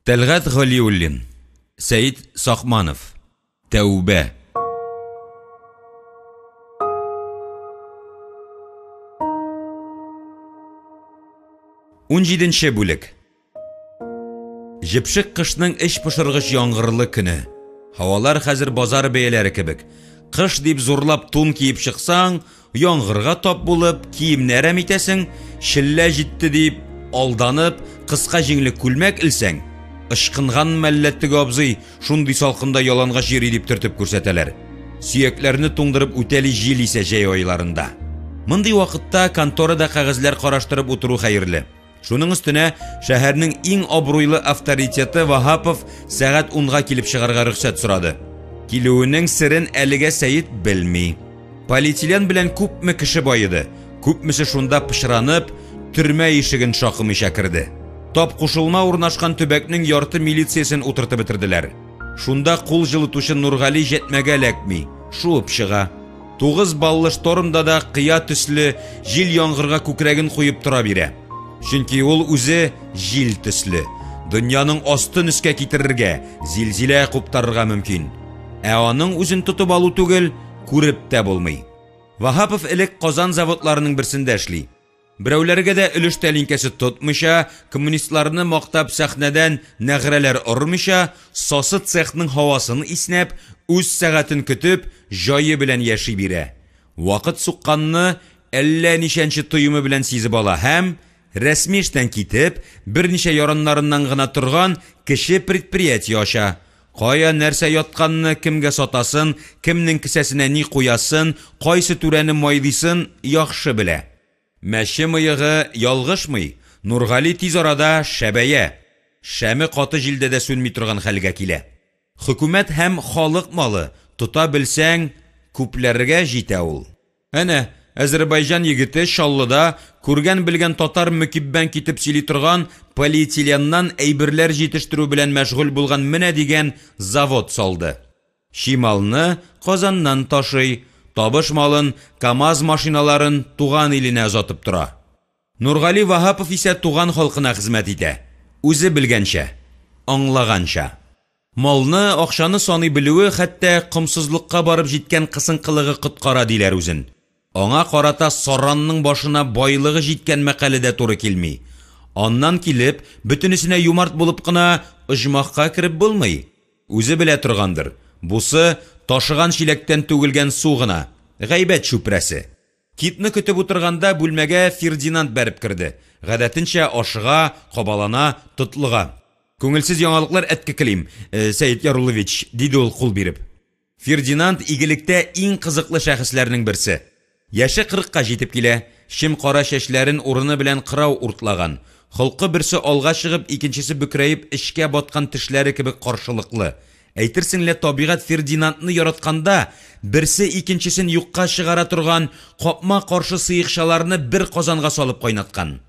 Тәлгать Галиуллин, Сәет Сакманов. Тәүбә. Унҗиденче бүлек. Җепшек кышның эч пошыргыч яңгырлы көне. Һавалар хәзер базар бәяләре кебек. Кыш дип зурлап тун киеп чыксаң, яңгырга тап булып, киемне әрәм итәсең, челлә җитте дип, алданып, кыска җиңле күлмәк элсәң, ычкынган мәллә теге абзый, шундый салкында ялангач йөри дип төртеп күрсәтәләр. Сөякләрне туңдырып үтәли җил исә җәй айларында. Мондый вакытта конторада кәгазьләр караштырып утыру хәерле. Шуның өстенә шәһәрнең иң абруйлы авторитеты Ваһапов сәгать унга килеп чыгарга рөхсәт сорады. Килүенең серен әлегә Сәет белми. Полиэтилен белән күпме кеше баеды, күпмесе шунда пычранып, төрмә ишеген шакымыйча керде. Тап кушылма урнашкан төбәкнең ярты милициясен утыртып бетерделәр. Шунда кул җылытучы Нургали җәтмәгә эләкми, шуып чыга. Тугыз баллы штормда да кыя төсле җил-яңгырга күкрәген куеп тора бирә. Чөнки ул үзе җил төсле. Дөньяның астын өскә китерергә, зилзилә куптарырга мөмкин. Ә аның үзен тотып алу түгел, күреп тә булмый. Ваһапов элек Казан заводларының берсендә эшли. Берәүләргә дә өлеш тәлинкәсе тотмыйча, коммунистларны мактап сәхнәдән нәгърәләр ормыйча, сасы цехның һавасын иснәп, үз сәгатен көтеп, җае белән яши бирә. Вакыт сукканны әллә ничәнче тоемы белән сизеп ала һәм, рәсми эштән китеп, берничә яраннарыннан гына торган кече предприятие ача. Кая нәрсә ятканны, кемгә сатасын, кемнең кесәсенә ни куясын, кайсы түрәне майлыйсын яхшы белә. Мәче мыегы ялгышмый, Нургали тиз арада шәбәя. Шәме каты җилдә дә сүнми торган хәлгә килә. Хөкүмәт һәм халык малы, тота белсәң, күпләргә җитә ул. Әнә, Әзербайҗан егете Чаллыда күргән-белгән татар мөкиббән китеп сөйли торган полиэтиленнан әйберләр җитештерү белән мәшгуль булган менә дигән завод салды. Чималны Казаннан ташый, табыш малын, КАМАЗ машиналарын туган иленә озатып тора. Нургали Ваһапов исә туган халкына хезмәт итә. Үзе белгәнчә, аңлаганча. Малны, акчаны саный белүе, хәтта комсызлыкка барып җиткән кысынкылыгы коткара диләр үзен. Аңа карата саранның башына байлыгы җиткән мәкале дә туры килми. Аннан килеп, бөтенесенә юмарт булып кына оҗмахка кереп булмый. Үзе белә торгандыр, бусы, ташыган чиләктән түгелгән су гына, гайбәт чүпрәсе. Китны көтеп утырганда бүлмәгә Фердинанд бәреп керде. Гадәтенчә, ашыга, кабалана, тотлыга. Күңелсез яңалыклар әткекелим, Сәет Яруллович, диде ул кул биреп. Фердинанд игелектә иң кызыклы шәхесләрнең берсе. Яше кырыкка җитеп килә, чем кара чәчләрен урыны белән кырау уртлаган, холкы берсе алга чыгып, икенчесе бөкрәеп эчкә баткан тешләре кебек каршылыклы. Әйтерсең лә табигать Фердинандны яратканда, берсе икенчесен юкка чыгара торган капма-каршы сыекчаларны бер казанга салып кайнаткан.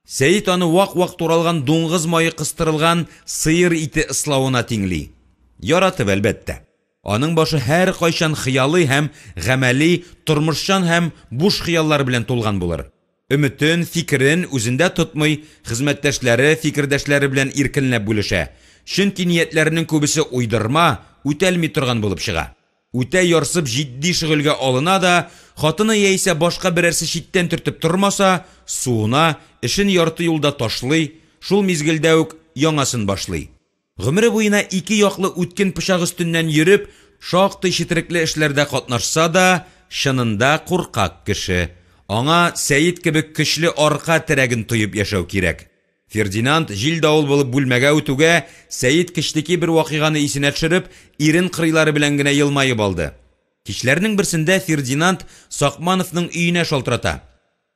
Сәет аны вак-вак туралган дуңгыз мае кыстырылган сыер ите ыславына тиңли. Яратып, әлбәттә. Аның башы һәркайчан хыялый һәм гамәли, тормышчан һәм буш хыяллар белән тулган булыр. Өметен, фикерен үзендә тотмый, хезмәттәшләре, фикердәшләре белән иркенләп бүлешә. Чөнки ниятләренең күбесе уйдырма, үтәлми торган булып чыга. Үтә ярсып җитди шөгыльгә алына да, хатыны яисә башка берәрсе читтән төртеп тормаса, суына, эшен ярты юлда ташлый, шул мизгелдә үк яңасын башлый. Гомере буена ике яклы үткен пычак өстеннән йөреп, шактый четерекле эшләрдә катнашса да, чынында куркак кеше. Аңа Сәет кебек көчле арка терәген тоеп яшәү кирәк. Фердинанд җил-давыл булып бүлмәгә үтүгә, Сәет кечтеки бер вакыйганы исенә төшереп, ирен кырыйлары белән генә елмаеп алды. Кичләрнең берсендә Фердинанд Сакмановның өенә шалтырата.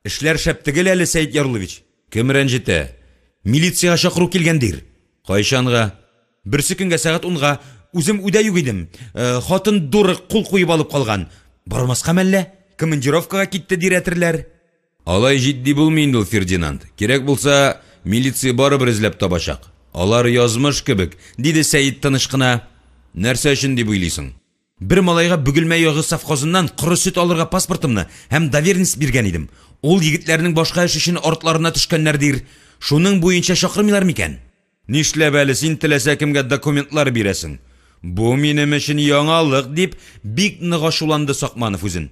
Эшләр шәп тегел әле, Сәет Яруллович. Кем рәнҗетә? Милициягә чакыру килгән дир. Кайчанга? Берсе көнгә сәгать унга. Үзем үдә юк идем. Хатын дура кул куеп алып калган. Бармаска мәллә? Командировкага китте дир әтерләр. Алай җитди булмый инде ул, Фердинанд. Кирәк булса, милиция барыбер эзләп табачак. Алар язмыш кебек, диде Сәет тыныч кына. Нәрсә өчен дип уйлыйсың? Бер малайга Бөгелмә ягы совхозыннан коры сөт алырга паспортымны һәм доверенность биргән идем. Ул егетләрнең башка эш өчен артларына төшкәннәр дир. Шуның буенча чакырмыйлар микән? Нишләп әле син теләсә кемгә документлар бирәсең? Бу минем өчен яңалык, дип, бик нык ачуланды Сакманов үзен.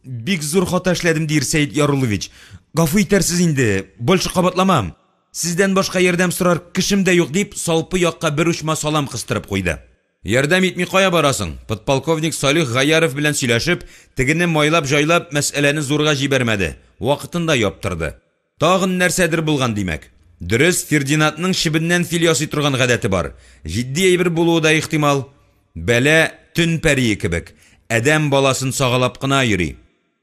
Бик зур хата эшләдем, дир Сәет Яруллович. Гафу итәрсез инде, больше кабатламам. Сездән башка ярдәм сорар кешем дә юк, дип, салпы якка бер учма салам кыстырып куйды. Ярдәм итми кая барасың? Подполковник Салих Гаяров белән сөйләшеп, тегене майлап-җайлап, мәсьәләне зурга җибәрмәде, вакытында яптырды. Тагын нәрсәдер булган, димәк. Дөрес, Фердинандның чебеннән фил ясый торган гадәте бар. Җитди әйбер булуы да ихтимал. Бәла төн пәрие кебек, адәм баласын сагалап кына йөри.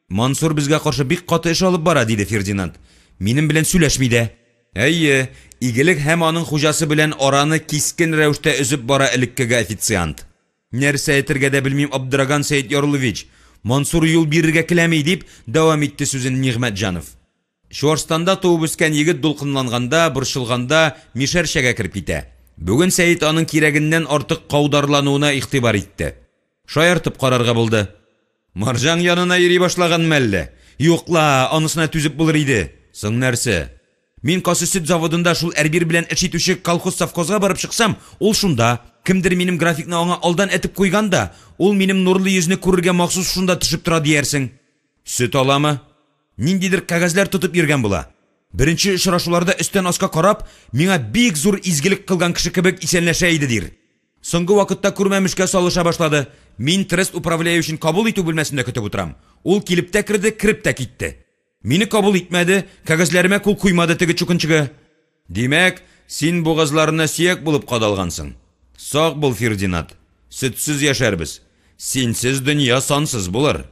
Мансур безгә каршы бик каты эш алып бара, диде Фердинанд. Минем белән сөйләшми дә. Әйе, игелек һәм аның хуҗасы белән араны кискен рәвештә өзеп бара элеккеге официант. Нәрсә әйтергә дә белмим, Абдраган Сәетъярлович. Мансур юл бирергә келәми, дип дәвам итте сүзен Нигъмәтҗанов. Чуашстанда туып үскән егет дулкынланганда, борчылганда мишәрчәгә кереп китә. Бүген Сәет аның кирәгеннән артык каударлануына игътибар итте. Шаяртып карарга булды. Марҗаң янына йөри башлаганмы әллә? Юк ла, анысына түзеп булыр иде. Соң нәрсә? Мин Касы сөт заводында шул Әрбир белән эш итүче колхоз-совхозга барып чыксам, ул шунда. Кемдер минем графикны аңа алдан әтеп куйган да, ул минем нурлы йөзне күрергә махсус шунда төшеп тора диярсең. Сөт аламы? Ниндидер кәгазьләр тотып йөргән була. Беренче очрашуларда өстән аска карап, миңа бик зур изгелек кылган кеше кебек исәнләшә иде, дир. Соңгы вакытта күрмәмешкә салыша башлады. Мин трест управляющин кабул итү бүлмәсендә көтеп утырам. Ул килеп тә керде, кереп тә китте. Мине кабул итмәде, кәгазьләремә кул куймады теге чукынчыгы. Димәк, син бугазларына сөяк булып кадалгансың. Сак бул, Фердинат. Сөтсез яшәрбез. Синсез дөнья сансыз булыр.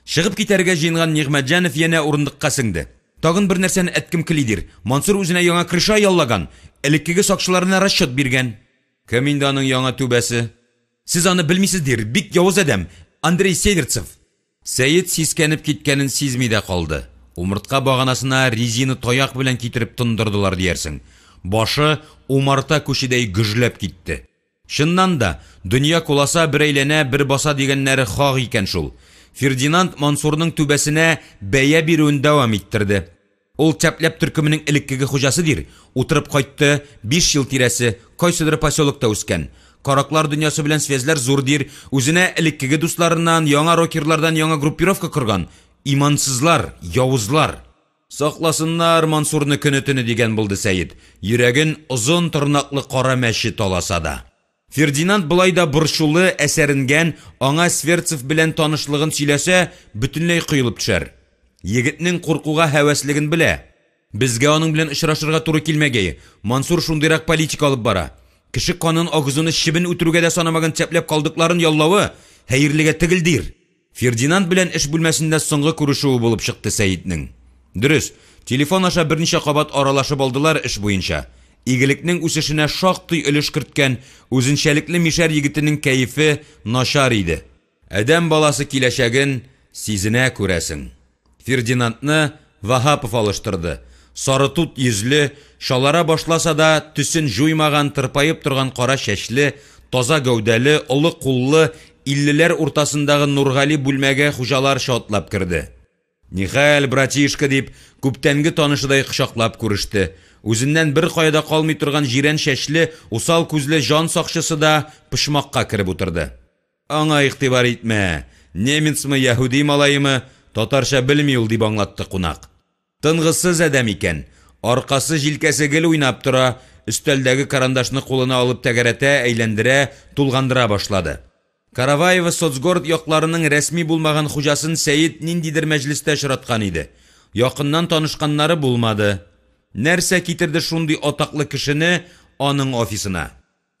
Чыгып китәргә җыенган Нигъмәтҗанов янә урындыкка сеңде. Тагын бер нәрсәне әткем келидир, Мансур үзенә яңа крыша яллаган, элеккеге сакчыларына расчет биргән. Кем инде аның яңа түбәсе? Сез аны белмисездир, бик явыз адәм, Андрей Северцев. Сәет сискәнеп киткәнен сизми дә калды. Умыртка баганасына резина таяк белән китереп тондырдылар диярсең. Башы умарта күчедәй гөжләп китте. Чыннан да, дөнья куласа, бер әйләнә, бер баса дигәннәре хак икән шул. Фердинанд Мансурның түбәсенә бәя бирүен дәвам иттерде. Ул Тяп-ляп төркеменең элеккеге хуҗасы дир, утырып кайтты, биш ел тирәсе, кайсыдыр поселокта үскән. Караклар дөньясы белән связьләр зур дир, үзенә элеккеге дусларыннан, яңа рокерлардан яңа группировка корган. Имансызлар, явызлар. Сакласыннар Мансурны көне-төне, дигән булды Сәет, йөрәген озын тырнаклы кара мәче таласа да. Фердинанд болай да борчулы, әсәренгән, аңа Сверцев белән танышлыгын сөйләсә, бөтенләй коелып төшәр. Егетнең куркуга һәвәслеген белә. Безгә аның белән очрашырга туры килмәгәе, Мансур шундыйрак политика алып бара. Кеше канын агызуны чебен үтерүгә дә санамаган тәпләп калдыкларын яллавы хәерлегә тегелдир. Фердинанд белән эш бүлмәсендә соңгы күрешүе булып чыкты Сәетнең. Дөрес, телефон аша берничә кабат аралашып алдылар эш буенча. Игелекнең үсешенә шактый өлеш керткән үзенчәлекле мишәр егетенең кәефе начар иде. Адәм баласы киләчәген сизенә, күрәсең. Фердинандны Ваһапов алыштырды. Сары тут йөзле, чалара башласа да, төсен җуймаган, тырпаеп торган кара чәчле, таза гәүдәле, олы куллы, иллеләр уртасындагы Нургали бүлмәгә хуҗаларча атлап керде. Нихәл, братишка, дип, күптәнге танышыдай кочаклап күреште. Үзеннән беркая да калмый торган җирән чәчле, усал күзле җан сакчысы да почмакка кереп утырды. Аңа игътибар итмә, немецмы, яһүди малаемы, татарча белми ул, дип аңлатты кунак. Тынгысыз адәм икән, аркасы-җилкәсе гел уйнап тора, өстәлдәге карандашны кулына алып тәгәрәтә, әйләндерә, тулгандыра башлады. Караваево соцгород якларының рәсми булмаган хуҗасын Сәет ниндидер мәҗлестә очраткан иде. Якыннан танышканнары булмады. Нәрсә китерде шундый атаклы кешене аның офисына?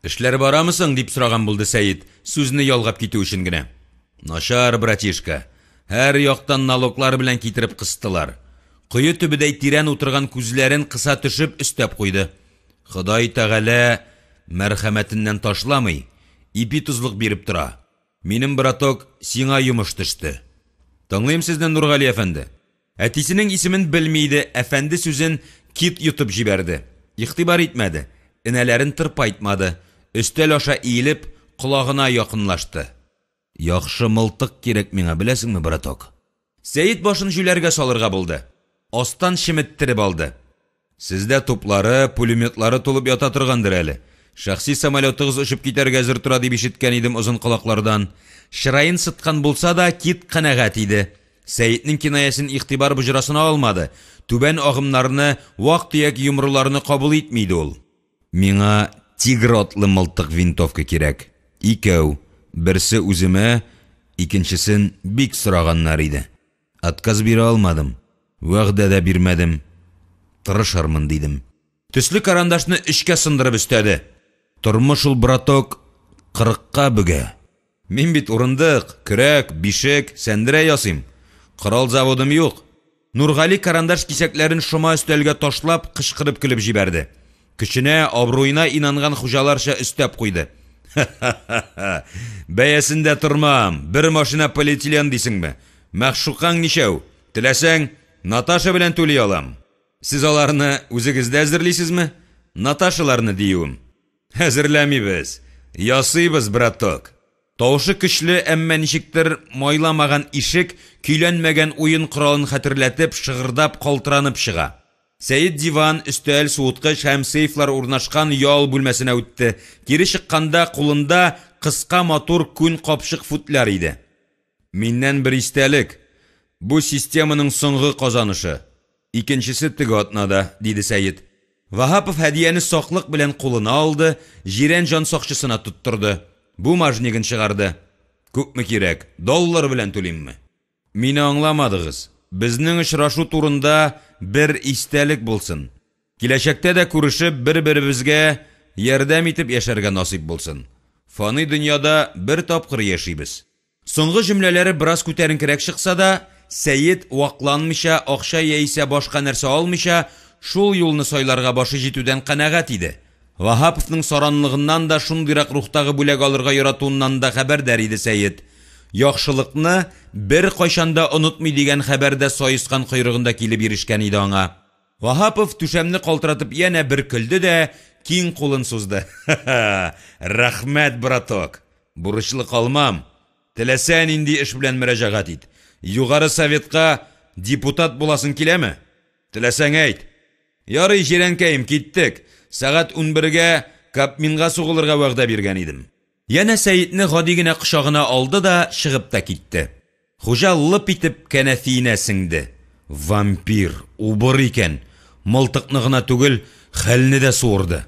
Эшләр барамы соң? дип сораган булды Сәет, сүзне ялгап китү өчен генә. Начар, братишка. Һәр яктан налоглар белән китереп кыстылар. Кое төбедәй тирән утырган күзләрен кыса төшеп өстәп куйды. Ходай Тәгалә мәрхәмәтеннән ташламый, ипи-тозлык биреп тора. Минем, браток, сиңа йомыш төште. Тыңлыйм сезне, Нургали әфәнде. Әтисенең исемен белми иде, әфәнде сүзен кит йотып җибәрде. Игътибар итмәде, энәләрен тырпайтмады, өстәл аша иелеп, колагына якынлашты. Яхшы мылтык кирәк миңа, беләсеңме, браток? Сәет башын җүләргә салырга булды. Астан чеметтереп алды. Сездә туплары, пулеметлары тулып ята торгандыр әле. Шәхси самолетыгыз очып китәргә әзер тора дип ишеткән идем озын колаклардан. Чыраен сыткан булса да, Кит канәгать иде. Сәетнең кинаясен игътибар боҗрасына алмады, түбән агымнарны, вак-төяк йомрыларны кабул итми иде ул. Миңа Тигр атлы мылтык-винтовка кирәк. Икәү. Берсе үземә, икенчесен бик сораганнар иде. Отказ бирә алмадым. Вәгъдә дә бирмәдем. Тырышырмын, дидем. Төсле карандашны өчкә сындырып өстәде. Тормыш ул, браток, кырыкка бөгә. Мин бит урындык, көрәк, бишек, сәндерә ясыйм. Корал заводым юк. Нургали карандаш кисәкләрен шома өстәлгә ташлап, кычкырып көлеп җибәрде. Көченә, абруена инанган хуҗаларча өстәп куйды. Ха-ха-ха! Бәясендә тормам, бер машина полиэтилен дисеңме? Мәгъшукаң ничәү? Теләсәң, Наташа белән түли алам. Сез аларны үзегез дә әзерлисезме? Наташаларны диюем. Әзерләмибез, ясыйбыз, браток. Тавышы көчле, әмма ничектер майламаган ишек, көйләнмәгән уен коралын хәтерләтеп, шыгырдап, калтыранып чыга. Сәет диван, өстәл, суыткыч һәм сейфлар урнашкан ял бүлмәсенә үтте. Кире чыкканда кулында кыска матур күн капчык-футляр иде. Миннән бер истәлек. Бу системаның соңгы казанышы. Икенчесе теге атнада, диде Сәет. Ваһапов һәдияне саклык белән кулына алды, җирән җан сакчысына тоттырды. Бумажнигын чыгарды. Күпме кирәк, доллар белән түлимме? Мине аңламадыгыз. Безнең очрашу турында бер истәлек булсын. Киләчәктә дә күрешеп, бер-беребезгә ярдәм итеп яшәргә насыйп булсын. Фани дөньяда бер тапкыр яшибез. Соңгы җөмләләре бераз күтәренкерәк чыкса да, Сәет, вакланмыйча, акча яисә башка нәрсә алмыйча, шул юлны сайларга башы җитүдән канәгать иде. Ваһаповның саранлыгыннан да, шундыйрак рухтагы бүләк алырга яратуыннан да хәбәрдар иде Сәет. Яхшылыкны беркайчан да онытмый дигән хәбәр дә саескан койрыгында килеп ирешкән иде аңа. Ваһапов түшәмне калтыратып янә бер көлде дә, киң кулын сузды. Ха-ха! Рәхмәт, браток! Бурычлы калмам. Теләсә нинди эш белән мөрәҗәгать ит. Югары Советка депутат буласың киләме? Теләсәң әйт. Ярый, җирәнкәем, киттек. Сәгать унбергә Кабминга сугылырга вәгъдә биргән идем. Янә Сәетне гади генә кочагына алды да чыгып та китте. Хуҗа лып итеп кәнәфиенә сеңде. Вампир, убыр икән, мылтыкны гына түгел, хәлне дә суырды.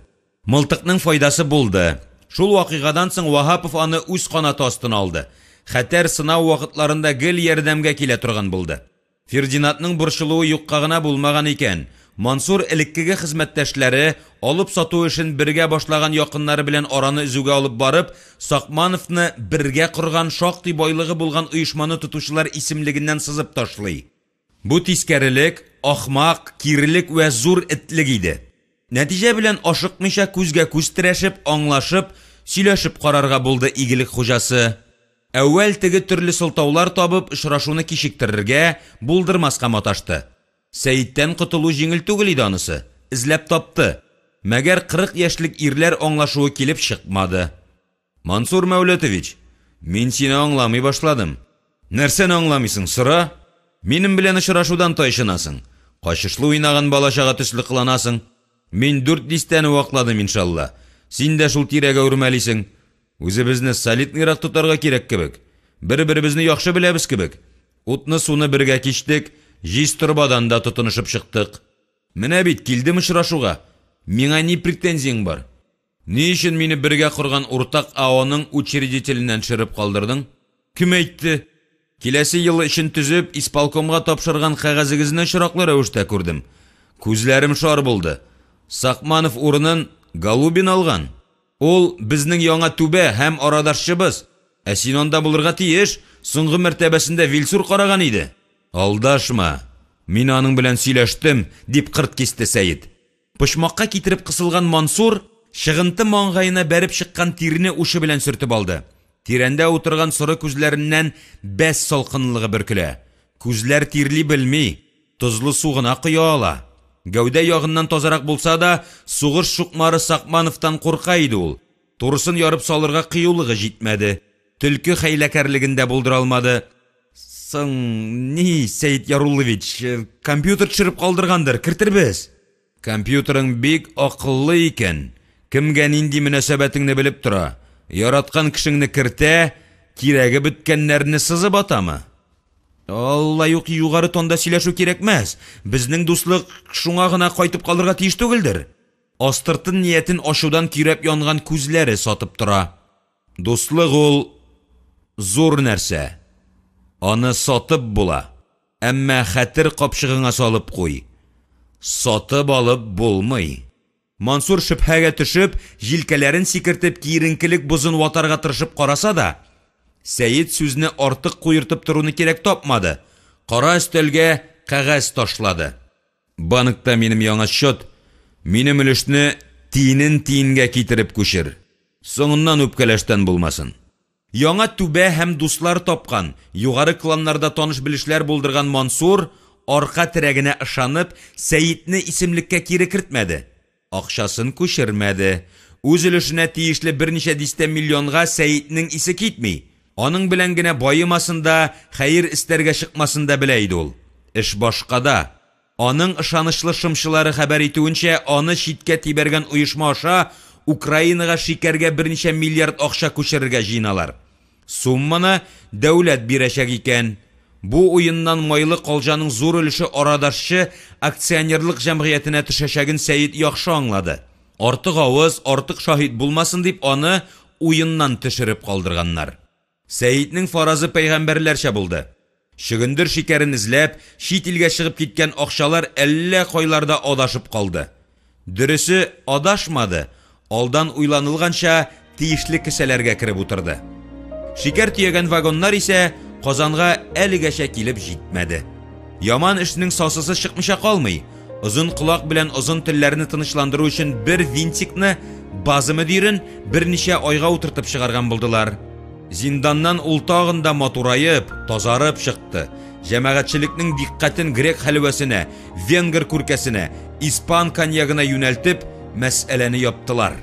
Мылтыкның файдасы булды. Шул вакыйгадан соң Ваһапов аны үз канаты астына алды. Хәтәр сынау вакытларында гел ярдәмгә килә торган булды. Фердинатның борчылуы юкка гына булмаган икән, Мансур элеккеге хезмәттәшләре, алып-сату эшен бергә башлаган якыннары белән араны өзүгә алып барып, Сакмановны бергә корган, шактый байлыгы булган оешманы тотучылар исемлегеннән сызып ташлый. Бу тискәрелек, ахмак, кирелек вә зур этлек иде. Нәтиҗә белән ашыкмыйча күзгә-күз терәшеп, аңлашып, сөйләшеп карарга булды игелек хуҗасы. Әүвәл теге төрле сылтаулар табып, очрашуны кичектерергә, булдырмаска маташты. Сәеттән котылу җиңел түгел иде анысы, эзләп тапты. Мәгәр 40 яшьлек ирләр аңлашуы килеп чыкмады. Мансур Мәүлетович, мин сине аңламый башладым. Нәрсәне аңламыйсың, сора. Минем белән очрашудан тайчынасың. Качышлы уйнаган бала-чага төсле кыланасың. Мин дүрт дистәне вакладым, иншалла. Син дә шул тирәгә үрмәлисең. Үзебезне солидныйрак тотарга кирәк кебек. Бер-беребезне яхшы беләбез кебек. Утны-суны бергә кичтек, җиз торбадан да тотынышып чыктык. Менә бит, килдем очрашуга. Миңа ни претензияң бар? Ни өчен мине бергә корган уртак АОның учредителеннән төшереп калдырдың? Кем әйтте? Киләсе ел өчен төзеп, исполкомга тапшырган кәгазегезне очраклы рәвештә күрдем. Күзләрем шар булды. Сакманов урынын Голубин алган. Ул, безнең яңа түбә һәм арадашчыбыз. Ә син анда булырга тиеш, соңгы мәртәбәсендә Вилсур караган иде. Алдашма, мин аның белән сөйләштем, дип кырт кисте Сәет. Почмакка китереп кысылган Мансур чыгынты маңгаена бәреп чыккан тирне учы белән сөртеп алды. Тирәндә утырган соры күзләреннән бәс салкынлыгы бөркелә. Күзләр тирли белми, тозлы су гына коя ала. Гәүдә ягыннан тазарак булса да, сугыш чукмары Сакмановтан курка иде ул. Турысын ярып салырга кыюлыгы җитмәде. Төлке хәйләкәрлеген дә булдыра алмады. Соң, ни, Сәет Яруллович, компьютер төшереп калдыргандыр, кертербез. Компьютерың бик акыллы икән, кемгә нинди мөнәсәбәтеңне белеп тора, яраткан кешеңне кертә, кирәге беткәннәрне сызып атамы? Аллай ук югары тонда сөйләшү кирәкмәс, безнең дуслык шуңа гына кайтып калырга тиеш түгелдер. Астыртын ниятен ачудан көйрәп янган күзләре сатып тора. Дуслык ул зур нәрсә. Аны сатып була. Әмма хәтер капчыгыңа салып куй. Сатып алып булмый. Мансур шөбһәгә төшеп, җилкәләрен сикертеп, киеренкелек бозын ватарга тырышып караса да, Сәет сүзне артык куертып торуны кирәк тапмады, кара өстәлгә кәгазь ташлады. Банкта минем яңа счет, минем өлешне тиенен тиенгә китереп күчер. Соңыннан үпкәләштән булмасын. Яңа түбә һәм дуслар тапкан, югары кланнарда таныш-белешләр булдырган Мансур, арка терәгенә ышанып, Сәетне исемлеккә кире кертмәде. Акчасын күчермәде. Үз өлешенә тиешле берничә дистә миллионга Сәетнең исе китми. Аның белән генә баемасын да, хәер эстәргә чыкмасын да белә иде ул. Эш башкада. Аның ышанычлы шымчылары хәбәр итүенчә, аны читкә тибәргән оешма аша Украинага шикәргә берничә миллиард акча күчерергә җыеналар. Сумманы дәүләт бирәчәк икән. Бу уеннан майлы калҗаның зур өлеше арадашчы акционерлык җәмгыятенә төшәчәген Сәет яхшы аңлады. Артык авыз, артык шаһит булмасын дип аны уеннан төшереп калдырганнар. Сәетнең фаразы пәйгамбәрләрчә булды. Чөгендер шикәрен эзләп, чит илгә чыгып киткән акчалар әллә кайларда адашып калды. Дөресе, адашмады, алдан уйланылганча, тиешле кесәләргә кереп утырды. Шикәр төягән вагоннар исә Казанга әлегәчә килеп җитмәде. Яман эшнең сасысы чыкмыйча калмый. Озын колак белән озын телләрне тынычландыру өчен бер винтикны, база мөдирен, берничә айга утыртып чыгарган булдылар. Зинданнан ул тагын да матураеп, тазарып чыкты. Җәмәгатьчелекнең дикъкатен грек хәлвәсенә, венгр күркәсенә, испан коньягына юнәлтеп, мәсьәләне яптылар.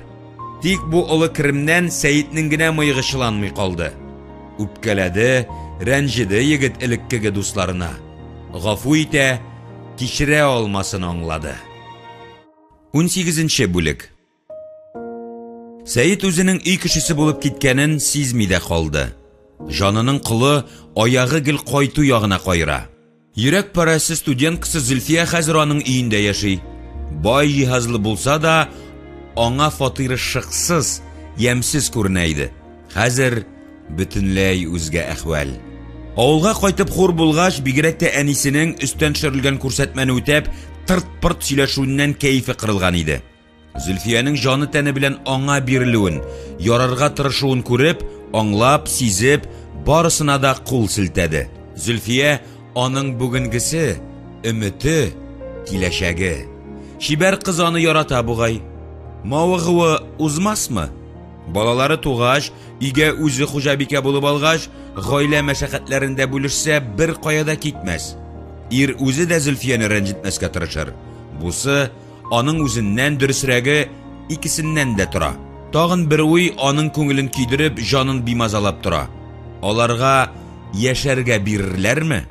Тик бу олы керемнән Сәетнең генә мыегы чыланмый калды. Үпкәләде, рәнҗеде егет элеккеге дусларына. Гафу итә, кичерә алмасын аңлады. Унсигезенче бүлек. Сәет үзенең өй кешесе булып киткәнен сизми дә калды. Җанының колы аягы гел кайту ягына каера. Йөрәк парәсе студенткасы Зөлфия хәзер аның өендә яши. Бай җиһазлы булса да, аңа фатиры шыксыз, ямьсез күренә иде. Хәзер бөтенләй үзгә әхвәл. Авылга кайтып хур булгач, бигрәк тә әнисенең өстән төшерелгән күрсәтмәне үтәп, тырт-пырт сөйләшүеннән кәефе кырылган иде. Зөлфиянең җаны-тәне белән аңа бирелүен, ярарга тырышуын күреп, аңлап, сизеп, барысына да кул селтәде. Зөлфия аның бүгенгесе, өмете, киләчәге. Чибәр кыз аны ярата бугай. Мавыгуы узмасмы? Балалары тугач, өйгә үзе хуҗабикә булып алгач, гаилә мәшәкатьләрендә бүлешсә, бер кая да китмәс. Ир үзе дә Зөлфияне рәнҗетмәскә тырышыр. Бусы Аның үзеннән, дөресрәге, икесеннән дә тора. Тагын бер уй аның күңелен көйдереп, җанын бимазалап тора. Аларга яшәргә бирерләрме?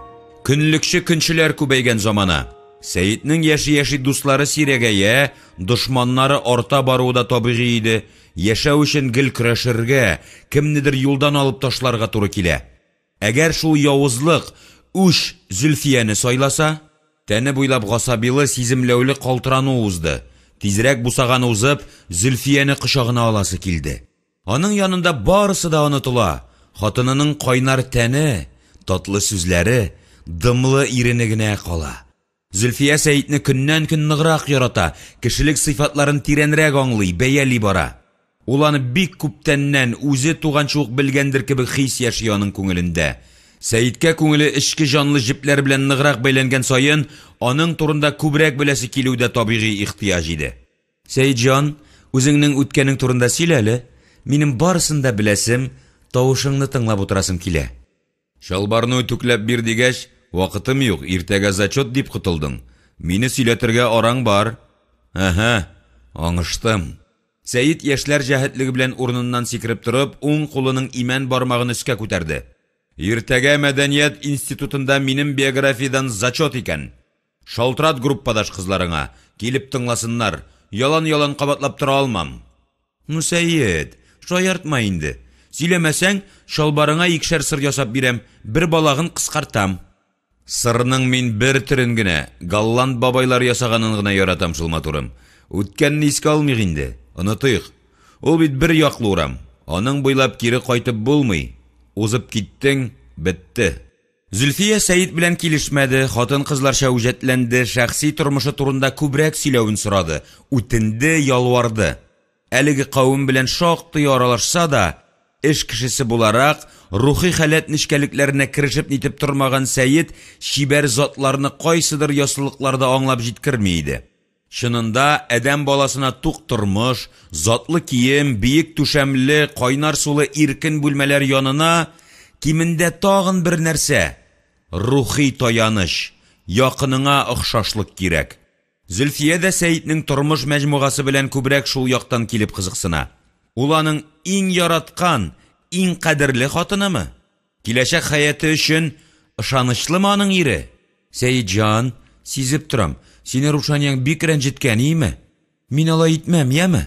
Көнлекче көнчеләр күбәйгән замана. Сәетнең яши-яши дуслары сирәгәя, дошманнары арта баруы да табигый иде. Яшәү өчен гел көрәшергә, кемнедер юлдан алып ташларга туры килә. Әгәр шул явызлык, үч Зөлфияне сайласа? Тәне буйлап гасабилы, сиземләүле калтырану узды. Тизрәк бусаганы узып, Зөлфияне кочагына аласы килде. Аның янында барысы да онытыла, хатынының кайнар тәне, татлы сүзләре, дымлы ирене генә кала. Зөлфия Сәетне көннән-көн ныграк ярата, кешелек сыйфатларын тирәнрәк аңлый, бәяли бара. Ул аны бик күптәннән, үзе туганчы ук белгәндер кебек хис яши аның күңелендә. Сәеткә күңеле эчке җанлы җепләр белән ныграк бәйләнгән саен, аның турында күбрәк беләсе килү дә табигый ихтыяҗ иде. Сәетҗан, үзеңнең үткәнең турында сөйлә әле. Минем барысын да беләсем, тавышыңны тыңлап утырасым килә. Чалбарны үтүкләп бир дигәч, вакытым юк, иртәгә зачет дип котылдың. Мине сөйләтергә араң бар. Әһә, аңыштым. Сәет яшьләр җәһәтлеге белән урыныннан сикереп торып, уң кулының имән бармагын өскә күтәрде. Иртәгә мәдәният институтында минем биографиядән зачет икән. Шалтырат группадаш кызларыңа, килеп тыңласыннар, ялан-ялан кабатлап тора алмам. Ну, Сәет, шаяртма инде. Сөйләмәсәң, чалбарыңа икешәр сыр ясап бирәм, бер балагын кыскартам. Сырның мин бер төрен генә, голланд бабайлар ясаганын гына яратам шул, матурым. Үткәнне искә алмыйк инде, онытыйк. Ул бит бер яклы урам, аның буйлап кире кайтып булмый. Узып киттең, бетте. Зөлфия Сәет белән килешмәде, хатын-кызларча үҗәтләнде, шәхси тормышы турында күбрәк сөйләвен сорады, үтенде, ялварды. Әлеге кавем белән шактый аралашса да, эш кешесе буларак, рухи халәт нечкәлекләренә керешеп-нитеп тормаган Сәет чибәр затларны кайсыдыр яссылыкларда аңлап җиткерми иде. Чынында, адәм баласына тук тормыш, затлы кием, биек түшәмле, кайнар сулы иркен бүлмәләр янына кимендә тагын бер нәрсә, рухи таяныч, якыныңа охшашлык кирәк. Зөлфия дә Сәетнең тормыш мәҗмугасы белән күбрәк шул яктан килеп кызыксына. Ул аның иң яраткан, иң кадерле хатынымы? Киләчәк хәяте өчен ышанычлымы аның ире? Сәетҗан, сизеп торам, сине Рушанияң бик рәнҗеткән, име? Мин алай итмәм, яме?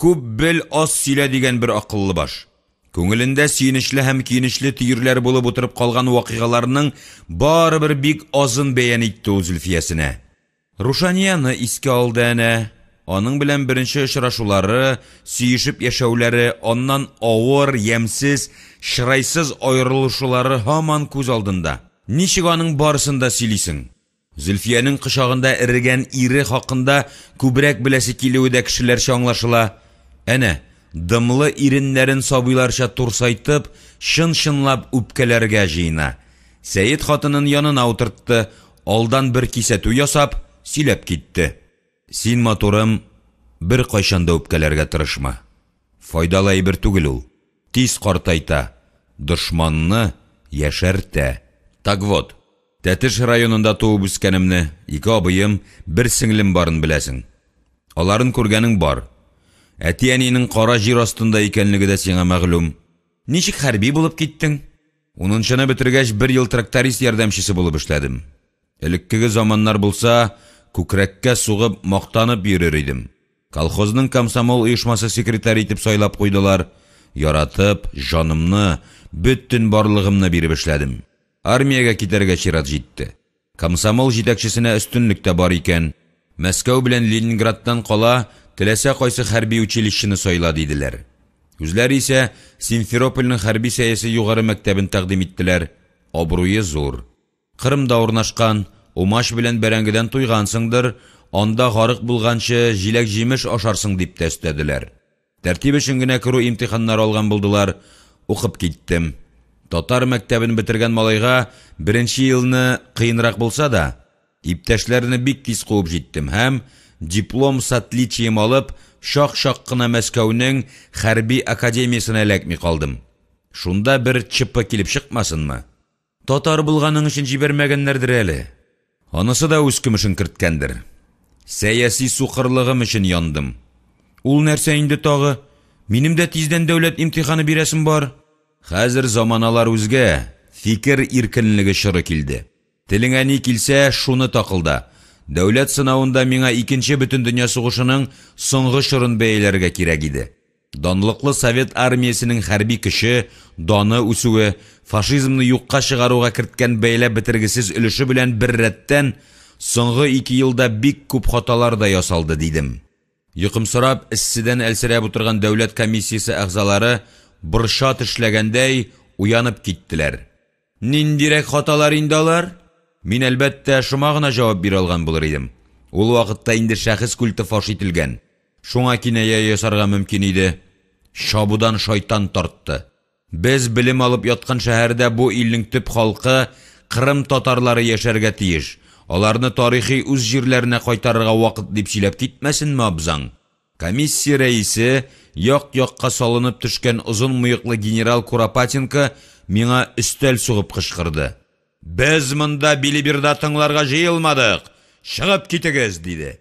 Күп бел, аз сөйлә дигән бер акыллы баш. Күңелендә сөенечле һәм көенечле төерләр булып утырып калган вакыйгаларның барыбер бик азын бәян итте ул Зөлфиясенә. Рушанияны искә алды әнә. Аның белән беренче очрашулары, сөешеп яшәүләре, аннан авыр, ямьсез, чырайсыз аерылышулары һаман күз алдында. Ничек аның барысын да сөйлисең? Зөлфиянең кочагында эрегән ире хакында күбрәк беләсе килүе дә кешеләрчә аңлашыла. Әнә, дымлы иреннәрен сабыйларча турсайтып, чын-чынлап үпкәләргә җыена. Сәет хатынын янына утыртты, алдан бер кисәтү ясап, сөйләп китте. Син, матурым, беркайчан да үпкәләргә тырышма. Файдалы әйбер түгел ул. Тиз картайта, дошманны яшәртә. Так вот, Тәтеш районында туып үскәнемне, ике абыем, бер сеңлем барын беләсең. Аларын күргәнең бар. Әти-әнинең кара җир астында икәнлеге дә сиңа мәгълүм. Ничек хәрби булып киттең? Унынчыны бетергәч, бер ел тракторист ярдәмчесе булып эшләдем. Элеккеге заманнар булса, күкрәккә сугып, мактанып йөрер идем. Колхозның комсомол оешмасы секретаре итеп сайлап куйдылар. Яратып, җанымны, бөтен барлыгымны биреп эшләдем. Армиягә китәргә чират җитте. Комсомол җитәкчесенә өстенлек тә бар икән. Мәскәү белән Ленинградтан кала, теләсә кайсы хәрби училищены сайла, диделәр. Үзләре исә Симферопольнең хәрби-сәяси югары мәктәбен тәкъдим иттеләр. Абруе зур. Кырымда урнашкан, умач белән бәрәңгедән туйгансыңдыр, анда гарык булганчы җиләк-җимеш ашарсың, дип тә өстәделәр. Тәртип өчен генә керү имтиханнары алган булдылар, укып киттем. Татар мәктәбен бетергән малайга беренче елны кыенрак булса да, иптәшләрне бик тиз куып җиттем һәм, диплом с отличием алып, чак-чак кына Мәскәүнең хәрби академиясенә эләкми калдым. Шунда бер ЧП килеп чыкмасынмы? Татар булганың өчен җибәрмәгәннәрдер әле. Анысы да үз көмешен керткәндер. Сәяси сукырлыгым өчен яндым. Ул нәрсә инде тагы? Минем дә тиздән дәүләт имтиханы бирәсем бар. Хәзер заманалар үзгә, фикер иркенлеге чоры килде. Телеңә ни килсә, шуны такылда. Дәүләт сынавында миңа Икенче бөтендөнья сугышының соңгы чорын бәяләргә кирәк иде. Данлыклы Совет армиясенең хәрби көче, даны үсүе, фашизмны юкка чыгаруга керткән бәяләп бетергесез өлеше белән беррәттән, соңгы ике елда бик күп хаталар да ясалды, дидем. Йокымсырап, эсседән әлсерәп утырган дәүләт комиссиясе әгъзалары, борча тешләгәндәй, уянып киттеләр. Ниндирәк хаталар инде алар? Мин, әлбәттә, шома гына җавап бирә алган булыр идем. Ул вакытта инде шәхес культы фаш ителгән. Шуңа киная ясарга мөмкин иде. Чабудан шайтан тартты. Без белем алып яткан шәһәрдә бу илнең төп халкы, кырым татарлары яшәргә тиеш, аларны тарихи үз җирләренә кайтарырга вакыт дип сөйләп китмәсенме абзаң? Комиссия рәисе, як-якка салынып төшкән озын мыеклы генерал Куропатенко миңа өстәл сугып кычкырды. Без монда билиберда тыңларга җыелмадык! Чыгып китегез! диде.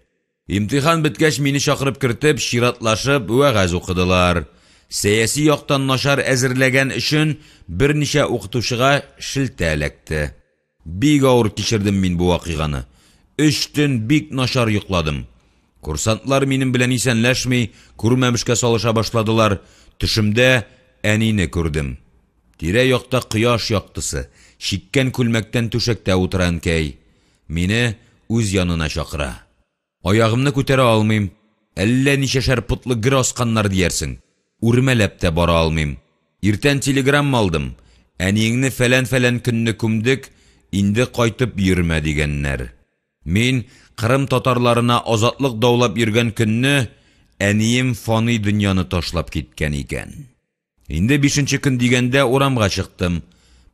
Имтихан беткәч, мине чакырып кертеп, чиратлашып вәгазь укыдылар. Сәяси яктан начар әзерләгән өчен берничә укытучыга шелтә эләкте. Бик авыр кичердем мин бу вакыйганы. Өч төн бик начар йокладым. Курсантлар минем белән исәнләшми, күрмәмешкә салыша башладылар. Төшемдә әнине күрдем. Тирә-якта кояш яктысы, чиккән күлмәктән түшәктә утыра әнкәй. Мине үз янына чакыра. Аягымны күтәрә алмыйм, әллә ничәшәр потлы гер асканнар диярсең. Үрмәләп тә бара алмыйм. Иртән телеграмма алдым. Әниеңне фәлән-фәлән көнне күмдек, инде кайтып йөрмә, дигәннәр. Мин Кырым татарларына азатлык даулап йөргән көнне әнием фани дөньяны ташлап киткән икән. Инде бишенче көн дигәндә урамга чыктым.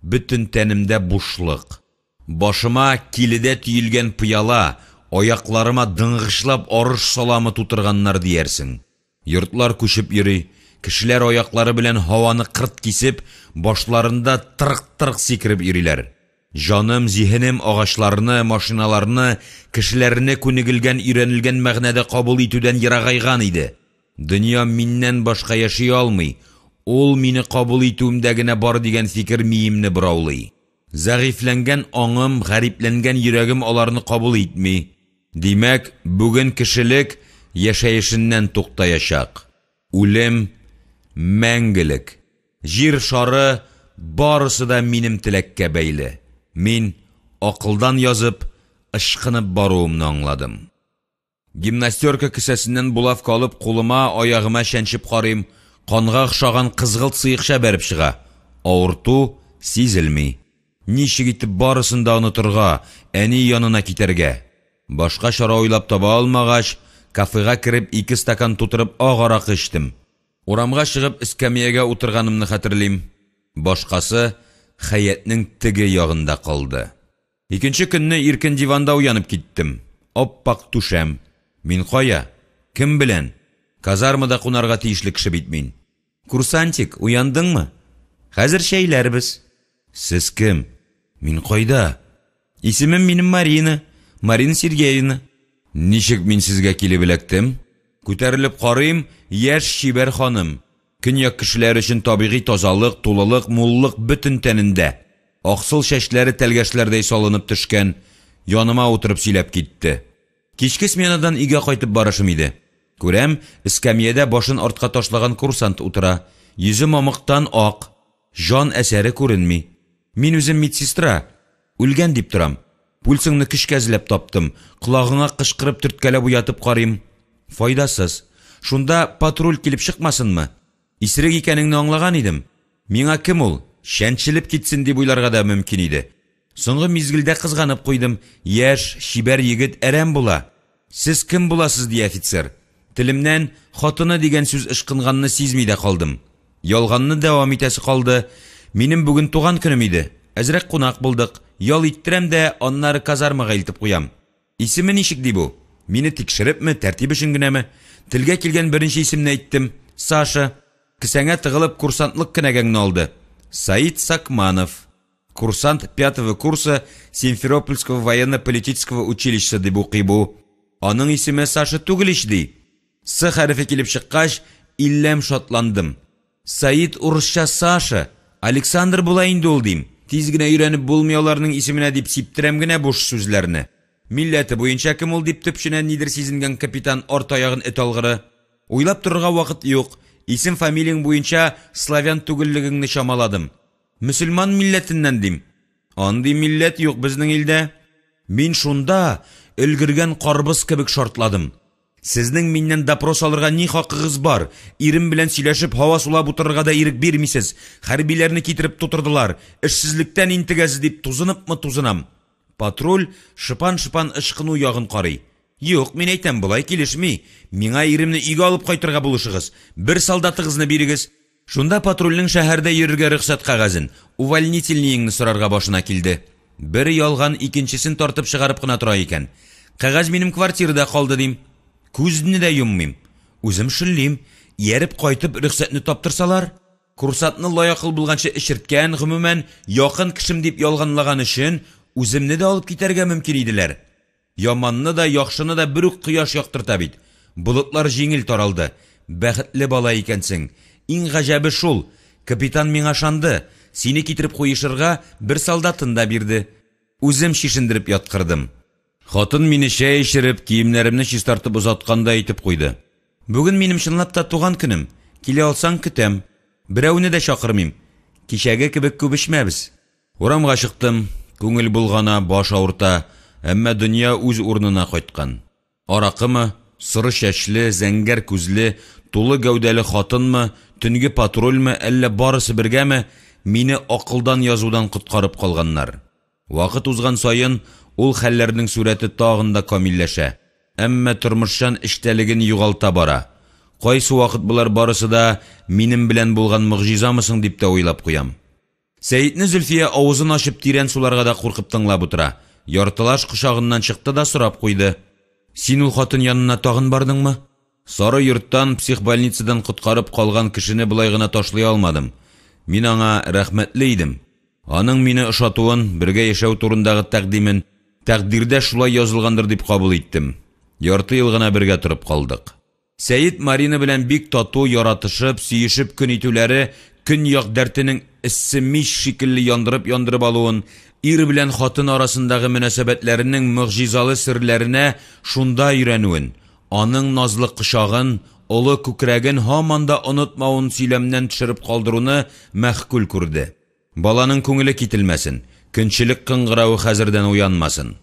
Бөтен тәнемдә бушлык. Башыма киледә төелгән пыяла, аякларыма дыңгычлап арыш саламы тутырганнар диярсең. Йортлар күчеп йөри, кешеләр аяклары белән һаваны кырт кисеп, башларында тырк-тырк сикереп йөриләр. Җаным, зиһенем агачларны, машиналарны, кешеләрне күнегелгән-өйрәнелгән мәгънәдә кабул итүдән ерагайган иде. Дөнья миннән башка яши алмый, ул мине кабул итүемдә генә бар дигән фикер миемне бораулый. Зәгыйфьләнгән аңым, гарипләнгән йөрәгем аларны кабул итми. Димәк, бүген кешелек яшәешеннән туктаячак. Үлем, мәңгелек. Җир шары, барысы да минем теләккә бәйле. Мин, акылдан язып, ычкынып баруымны аңладым. Гимнастерка кесәсеннән булавка алып, кулыма, аягыма чәнчеп карыйм, канга охшаган кызгылт сыекча бәреп чыга. Авырту сизелми. Ничек итеп барысын да онытырга, әни янына китәргә? Башка чара уйлап таба алмагач, кафега кереп ике стакан тутырып ак аракы эчтем. Урамга чыгып эскәмиягә утырганымны хәтерлим. Башкасы Хәятнең теге ягында калды. Икенче көнне иркен диванда уянып киттем. Ап-ак түшәм. Мин кая? Кем белән? Казармада кунарга тиешле кеше бит мин. Курсантик, уяндыңмы? Хәзер чәйләрбез. Сез кем? Мин кайда? Исемем минем Марина, Марина Сергеевна. Ничек мин сезгә килеп эләктем? Күтәрелеп карыйм, яшь чибәр ханым. Көньяк кешеләре өчен табигый тазалык, тулылык, муллык бөтен тәнендә. Аксыл чәчләре тәлгәшләрдәй салынып төшкән. Яныма утырып сөйләп китте. Кичке сменадан өйгә кайтып барышым иде. Күрәм, эскәмиядә башын артка ташлаган курсант утыра. Йөзе мамыктан ак. Җан әсәре күренми. Мин үзем медсестра. Үлгән дип торам. Пульсыңны көчкә эзләп таптым. Колагыңа кычкырып төрткәләп уятып карыйм. Файдасыз. Шунда патруль килеп чыкмасынмы? Исерек икәнеңне аңлаган идем. Миңа кем ул? Чәнчелеп китсен дип уйларга да мөмкин иде. Соңгы мизгелдә кызганып куйдым. Яшь, чибәр егет әрәм була. Сез кем буласыз, ди офицер. Телемнән хатыны дигән сүз ычкынганны сизми дә калдым. Ялганны дәвам итәсе калды. Минем бүген туган көнем иде. Әзрәк кунак булдык. Ял иттерәм дә, аннары казармага илтеп куям. Исеме ничек ди бу? Мине тикшерепме, тәртип өчен генәме? Телгә килгән беренче исемне әйттем. Саша. Кесәңә тыгылып курсантлык кенәгәңне алды. Саид Сакманов. Курсант пятого курса Симферопольского военно-политического училища дип укый бу. Аның исеме Саша түгел ич, ди. С хәрефе килеп чыккач, илләм шатландым. Саид урысча Саша, Александр була инде ул, дим. Тиз генә өйрәнеп булмый аларның исеменә дип сиптерәм генә буш сүзләрне. Милләте буенча кем ул дип төпченә нидер сизенгән капитан арт аягын эт алгыры. Уйлап торырга вакыт юк, исем-фамилияң буенча славян түгеллегеңне чамаладым. Мөселман милләтеннән, дим. Андый милләт юк безнең илдә. Мин шунда өлгергән карбыз кебек шартладым. Сезнең миннән допрос алырга ни хакыгыз бар? Ирем белән сөйләшеп, һава сулап утырырга да ирек бирмисез. Хәрбиләрне китереп тутырдылар. Эшсезлектән интегәсез дип тузыныпмы тузынам. Патруль шыпан-шыпан ычкыну ягын карый. Юк, мин әйтәм, болай килешми. Миңа иремне өйгә алып кайтырга булышыгыз. Бер солдатыгызны бирегез. Шунда патрульнең шәһәрдә йөрергә рөхсәт кәгазен, увольнительныеңны сорарга башына килде. Бер ялган икенчесен тартып чыгарып кына тора икән. Кәгазь минем квартирада калды, дим. Күзне дә йоммыйм. Үзем шөллим. Ияреп кайтып, рөхсәтне таптырсалар? Курсантны лаякыл булганчы эчерткән, гомумән, якын кешем дип ялганлаган өчен үземне дә алып китәргә мөмкин иделәр. Яманны да, яхшыны да бер үк кояш яктырта бит. Болытлар җиңел таралды. Бәхетле бала икәнсең. Иң гаҗәбе шул, капитан миңа ышанды, сине китереп куешырга бер солдатын да бирде. Үзем чишендереп яткырдым. Хатын мине чәй эчереп, киемнәремне чистартып озаткандай итеп куйды. Бүген минем чынлап та туган көнем, килә алсаң, көтәм. Берәүне дә чакырмыйм. Кичәге кебек күп эчмәбез. Урамга чыктым, күңел болгана, баш авырта, әмма дөнья үз урынына кайткан. Аракымы, соры чәчле, зәңгәр күзле, тулы гәүдәле хатынмы, төнге патрульме, әллә барысы бергәме, мине акылдан язудан коткарып калганнар. Вакыт узган саен, ул хәлләрнең сурәте тагын да камилләшә, әмма тормышчан эчтәлеген югалта бара. Кайсы вакыт болар барысы да минем белән булган могҗизамы соң дип тә уйлап куям. Сәетне Зөлфия авызын ачып тирән суларга да куркып тыңлап утыра. Яртылаш кочагыннан чыкты да сорап куйды. Син ул хатын янына тагын бардыңмы? Сары йорттан, психбольницадан коткарып калган кешене болай гына ташлый алмадым. Мин аңа рәхмәтле идем. Аның мине ошатуын, бергә яшәү турындагы тәкъдимен, тәкъдирдә шулай язылгандыр дип кабул иттем. Ярты ел гына бергә торып калдык. Сәет Марина белән бик тату, яратышып, сөешеп көн итүләре көньяк дәртенең эссе мич шикелле яндырып-яндырып алуын, ир белән хатын арасындагы мөнәсәбәтләренең могҗизалы серләренә шунда өйрәнүен, аның назлы кочагын, олы күкрәген һаман да онытмавын сөйләмнән төшереп калдыруны мәгъкуль күрде. Баланың күңеле кителмәсен, көнчелек кыңгыравы хәзердән уянмасын.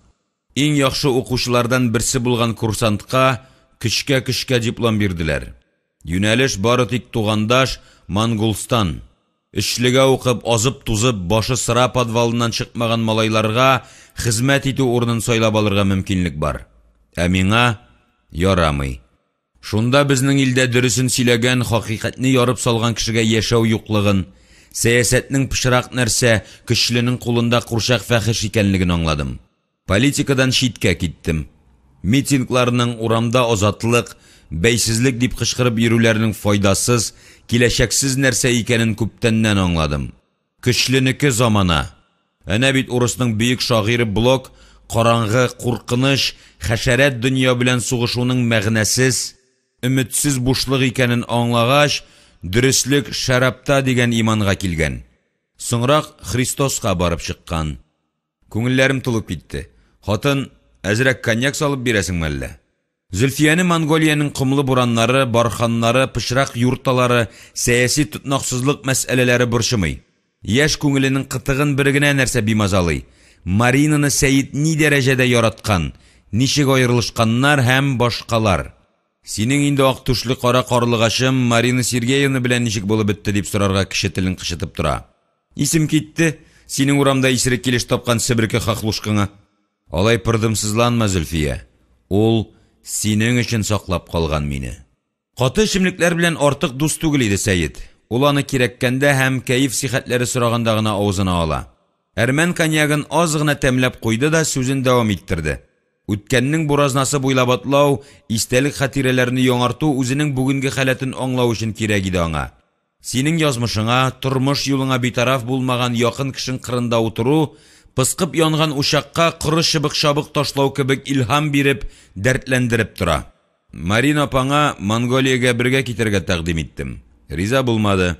Иң яхшы укучылардан берсе булган курсантка көчкә-көчкә диплом бирделәр. Юнәлеш бары тик тугандаш Монгулстан. Өчлегә укып, азып-тузып, башы сыра подвалыннан чыкмаган малайларга хезмәт итү урынын сайлап алырга мөмкинлек бар. Ә миңа ярамый. Шунда безнең илдә дөресен сөйләгән, хакыйкатьне ярып салган кешегә яшәү юклыгын, сәясәтнең пычрак нәрсә, көчленең кулында курчак фәхеш икәнлеген аңладым. Политикадан читкә киттем. Митингларның, урамда азатлык, бәйсезлек дип кычкырып йөрүләрнең файдасыз, киләчәксез нәрсә икәнен күптәннән аңладым. Көчленеке замана. Әнә бит урысның бөек шагыйре Блок караңгы, куркыныч, хәшәрәт дөнья белән сугышуның мәгънәсез, өметсез бушлык икәнен аңлагач, дөреслек шәрабта дигән иманга килгән. Соңрак Христоска барып чыккан. Күңелләрем тулып китте. Хатын, әзрәк коньяк салып бирәсеңме әллә? Зөлфияне Монголиянең комлы бураннары, барханнары, пычрак юрталары, сәяси тотнаксызлык мәсьәләләре борчымый. Яшь күңеленең кытыгын бер генә нәрсә бимазалый, Маринаны Сәет ни дәрәҗәдә яраткан, ничек аерылышканнар һәм башкалар. Синең инде ак түшле кара карлыгачым Марина Сергеевна белән ничек булып бетте, дип сорарга кеше телен кычытып тора. Исем китте, синең урамда исерек килеш тапкан себерке хохлушкаңа. Алай пырдымсызланма, Зөлфия. Ул синең өчен саклап калган мине. Каты эчемлекләр белән артык дус түгел иде Сәет. Ул аны кирәккәндә һәм кәеф-сихәтләре сораганда гына авызына ала. Әрмән коньягын аз гына тәмләп куйды да сүзен дәвам иттерде. Үткәннең буразнасы буйлап атлау, истәлек-хатирәләрне яңарту үзенең бүгенге халәтен аңлау өчен кирәк иде аңа. Синең язмышыңа, тормыш юлыңа битараф булмаган якын кешең кырында утыру, пыскып янган учакка коры чыбык-чабык ташлау кебек илһам биреп, дәртләндереп тора. Марина апаңа Монголиягә бергә китәргә тәкъдим иттем. Риза булмады.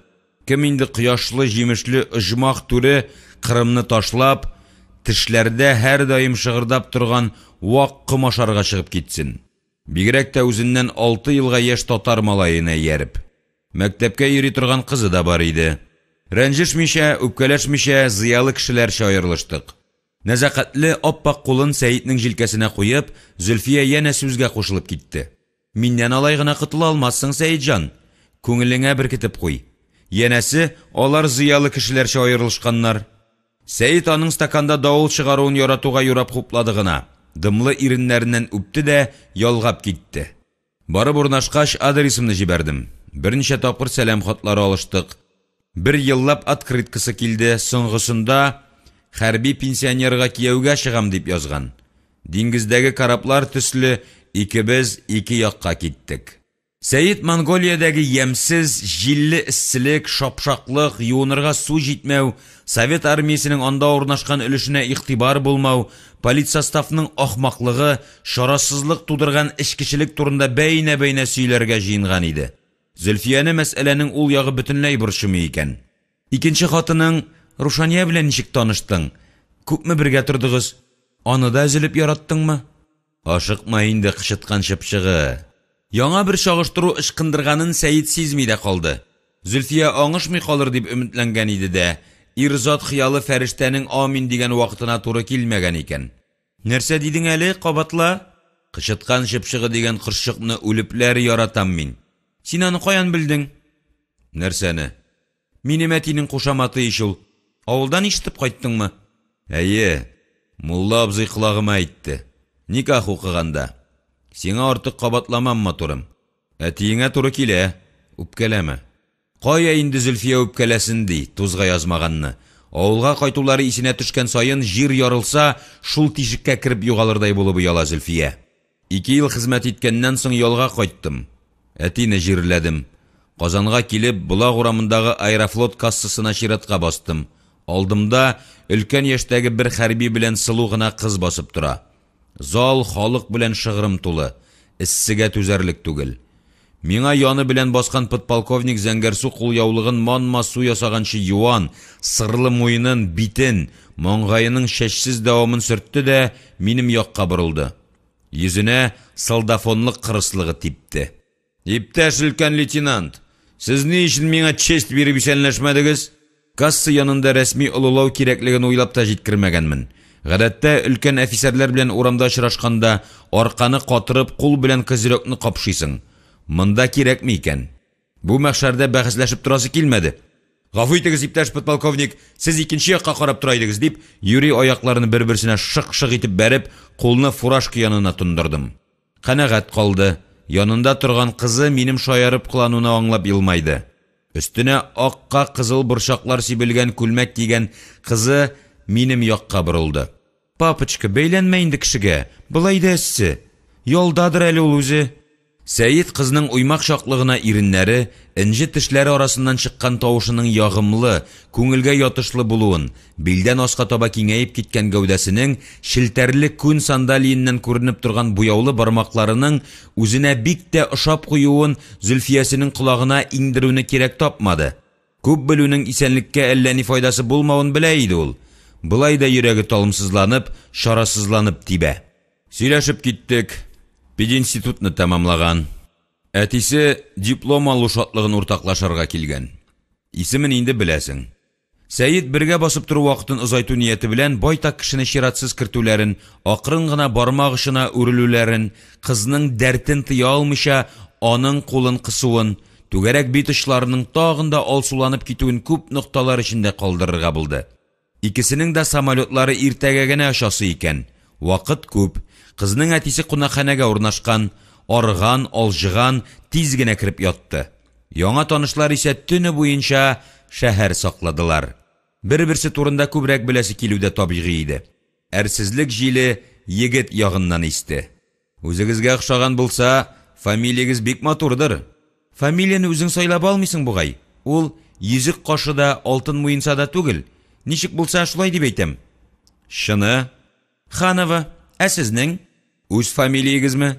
Кем инде кояшлы, җимешле оҗмах түре Кырымны ташлап, тешләрдә һәрдаим шыгырдап торган вак ком ашарга чыгып китсен? Бигрәк тә үзеннән алты елга яшь татар малаена ияреп. Мәктәпкә йөри торган кызы да бар иде. Рәнҗешмичә, үпкәләшмичә, зыялы кешеләрчә аерылыштык. Нәзакәтле ап-ак кулын Сәетнең җилкәсенә куеп, Зөлфия янә сүзгә кушылып китте. Миннән алай гына котыла алмассың, Сәетҗан. Күңелеңә беркетеп куй. Янәсе, алар зыялы кешеләрчә аерылышканнар. Сәет аның стаканда давыл чыгаруын яратуга юрап хуплады гына, дымлы иреннәреннән үпте дә ялгап китте. Барып урнашкач, адресымны җибәрдем. Берничә тапкыр сәлам хатлары алыштык. Бер еллап открыткасы килде, соңгысында хәрби пенсионерга кияүгә чыгам дип язган. Диңгездәге кораблар төсле икебез ике якка киттек. Сәет Монголиядәге ямьсез, җилле эсселек, шапшаклык, юынырга су җитмәү, Совет армиясенең анда урнашкан өлешенә игътибар булмау, политсоставның ахмаклыгы, чарасызлык тудырган эчкечелек турында бәйнә-бәйнә сөйләргә җыенган иде. Зөлфияне мәсьәләнең ул ягы бөтенләй борчымый икән. Икенче хатының Рушания белән ничек таныштың? Күпме бергә тордыгыз? Аны да өзелеп яраттыңмы? Ашыкма инде, кычыткан чыпчыгы. Яңа бер чагыштыру ычкындырганын Сәет сизми дә калды. Зөлфия аңышмый калыр дип өметләнгән иде дә, ир-зат хыялы фәрештәнең амин дигән вакытына туры килмәгән икән. Нәрсә дидең әле, кабатла? Кычыткан чыпчыгы дигән кошчыкны үлепләр яратам мин. Син аны каян белдең? Нәрсәне? Минем әтинең кушаматы ич ул. Авылдан ишетеп кайттыңмы? Әйе, мулла абзый колагыма әйтте. Никах укыганда. Сиңа артык кабатламам, матурым. Әтиеңә туры килә, үпкәләмә. Кая инде Зөлфия үпкәләсен ди, тузга язмаганны. Авылга кайтулары исенә төшкән саен җир ярылса, шул тишеккә кереп югалырдай булып ояла Зөлфия. Ике ел хезмәт иткәннән соң ялга кайттым. Әтине җирләдем. Казанга килеп, Болак урамындагы Аэрофлот кассасына чиратка бастым. Алдымда өлкән яшьтәге бер хәрби белән сылу гына кыз басып тора. Зал халык белән шыгрым тулы, эссегә түзәрлек түгел. Миңа яны белән баскан подполковник зәңгәрсу кулъяулыгын манма су ясаганчы юан, сырлы муенын, битен, маңгаеның чәчсез дәвамын сөртте дә минем якка борылды. Йөзенә солдафонлык кырыслыгы типте. Иптәш өлкән лейтенант, сез ни өчен миңа честь биреп исәнләшмәдегез? Касса янында рәсми олылау кирәклеген уйлап та җиткермәгәнмен. Гадәттә, өлкән әфисәрләр белән урамда очрашканда, арканы катырып, кул белән козырекны капшыйсың. Монда кирәкми икән. Бу мәхшәрдә бәхәсләшеп торасы килмәде. Гафу итегез, иптәш подполковник, сез икенче якка карап тора идегез, дип, юри аякларны бер-берсенә шык-шык итеп бәреп, кулны фуражка янына тондырдым. Канәгать калды. Янында торган кызы минем шаярып кылануны аңлап елмайды. Өстенә акка кызыл борчаклар сибелгән күлмәк кигән кызы минем якка борылды. Папочка, бәйләнмә инде кешегә, болай да эссе. Ялдадыр әле ул үзе. Сәет кызның уймак чаклы гына иреннәре, энҗе тешләре арасыннан чыккан тавышының ягымлы, күңелгә ятышлы булуын, билдән аска таба киңәеп киткән гәүдәсенең челтәрле күн сандалиеннән күренеп торган буяулы бармакларының үзенә бик тә ошап куюын Зөлфиясенең колагына иңдерүне кирәк тапмады. Күп белүнең исәнлеккә әллә ни файдасы булмавын белә иде ул. Болай да йөрәге талымсызланып, чарасызланып тибә. Сөйләшеп киттек. Пединститутны тәмамлаган. Әтисе диплом алу шатлыгын уртаклашырга килгән. Исемен инде беләсең. Сәет бергә басып тору вакытын озайту нияте белән байтак кешене чиратсыз кертүләрен, акрын гына бармак очына үрелүләрен, кызның дәртен тыя алмыйча аның кулын кысуын, түгәрәк бит очларының тагын да алсуланып китүен күп нокталар эчендә калдырырга булды. Икесенең дә самолетлары иртәгә генә очасы икән. Вакыт күп. Кызның әтисе кунакханәгә урнашкан. Арыган, алҗыган, тиз генә кереп ятты. Яңа танышлар исә төне буенча шәһәр сакладылар. Бер-берсе турында күбрәк беләсе килү дә табигый иде. Әрсезлек җиле егет ягыннан исте. Үзегезгә охшаган булса, фамилиягез бик матурдыр. Фамилияне үзең сайлап алмыйсың бугай. Ул йөзек кашы да, алтын муенса да түгел. Ничек булса, шулай дип әйтәм. Чыны? Ханова. Ә сезнең? Үз фамилиягезме?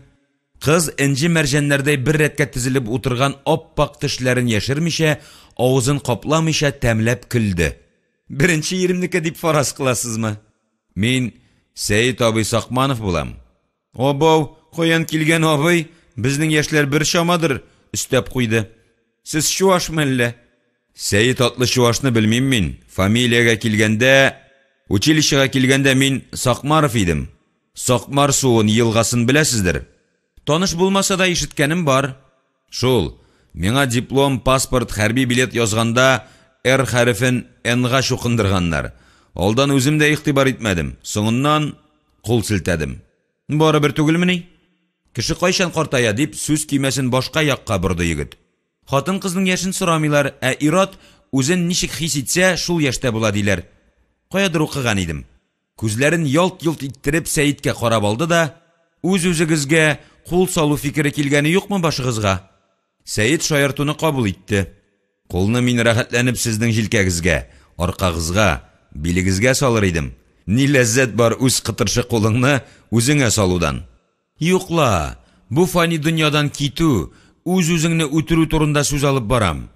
Кыз энҗе-мәрҗәннәрдәй бер рәткә тезелеп утырган ап-ак тешләрен яшермичә, авызын капламыйча тәмләп көлде. Беренче иремнеке дип фараз кыласызмы? Мин Сәет абый Сакманов булам. Абау, каян килгән абый, безнең яшьләр бер чамадыр, өстәп куйды. Сез чуашмы әллә? Сәет атлы чуашны белмим мин. Фамилиягә килгәндә, училищега килгәндә мин Сакмаров идем. Сакмар суын, елгасын беләсездер? Таныш булмаса да ишеткәнем бар. Шул, миңа диплом, паспорт, хәрби билет язганда Р хәрефен Н-га чукындырганнар. Алдан үзем дә игътибар итмәдем, соңыннан кул селтәдем. Барыбер түгелмени? Кеше кайчан картая, дип сүз көймәсен башка якка борды егет. Хатын-кызның яшен сорамыйлар, ә ир-ат үзен ничек хис итсә, шул яшьтә була, диләр. Каядыр укыган идем. Күзләрен ялт-йолт иттереп Сәеткә карап алды да, Үз-үзегезгә кул салу фикере килгәне юкмы башыгызга? Сәет шаяртуны кабул итте. Кулны мин рәхәтләнеп сезнең җилкәгезгә, аркагызга, билегезгә салыр идем. Ни ләззәт бар үз кытыршы кулыңны үзеңә салудан? Юк ла, бу фани дөньядан китү, үз-үзеңне үтерү турында сүз алып барам.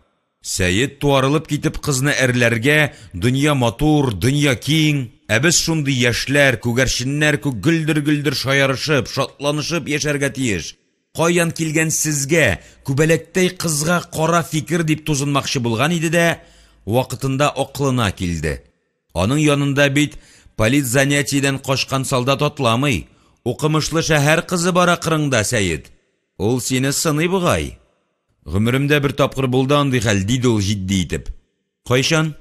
Сәет туарылып китеп кызны әрләргә, дөнья матур, дөнья киң, ә без шундый яшьләр, күгәрченнәр күк гөлдер-гөлдер шаярышып, шатланышып яшәргә тиеш. Каян килгән сезгә, күбәләктәй кызга кара фикер дип тузынмакчы булган иде дә, вакытында акылына килде. Аның янында бит политзанятиедән качкан солдат атламый, укымышлы шәһәр кызы бара кырыңда, Сәет. Ул сине сыный бугай. Гомеремдә бер тапкыр булды андый хәл, диде ул җитди итеп. Кайчан?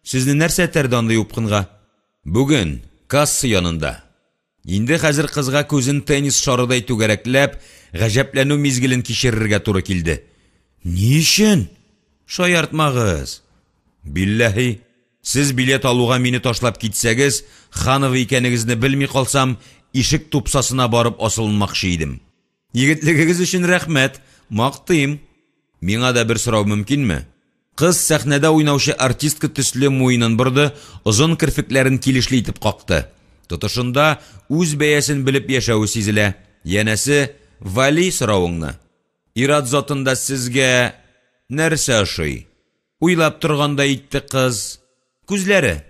Сезне нәрсә этәрде андый упкынга? Бүген, касса янында. Инде хәзер кызга күзен теннис шарыдай түгәрәкләп, гаҗәпләнү мизгелен кичерергә туры килде. Ни өчен? Шаяртмагыз. Билләһи, сез билет алуга мине ташлап китсәгез, Ханова икәнегезне белми калсам, ишек тупсасына барып асылынмакчы идем. Егетлегегез өчен рәхмәт, мактыйм. Миңа да бер сорау мөмкинме? Кыз сәхнәдә уйнаучы артистка төсле муенын борды, озын керфекләрен килешле итеп какты. Тотышында үз бәясен белеп яшәве сизелә. Янәсе, вали соравыңны. Ир-ат затында сезгә нәрсә ошый? Уйлап торгандай итте кыз. Күзләре.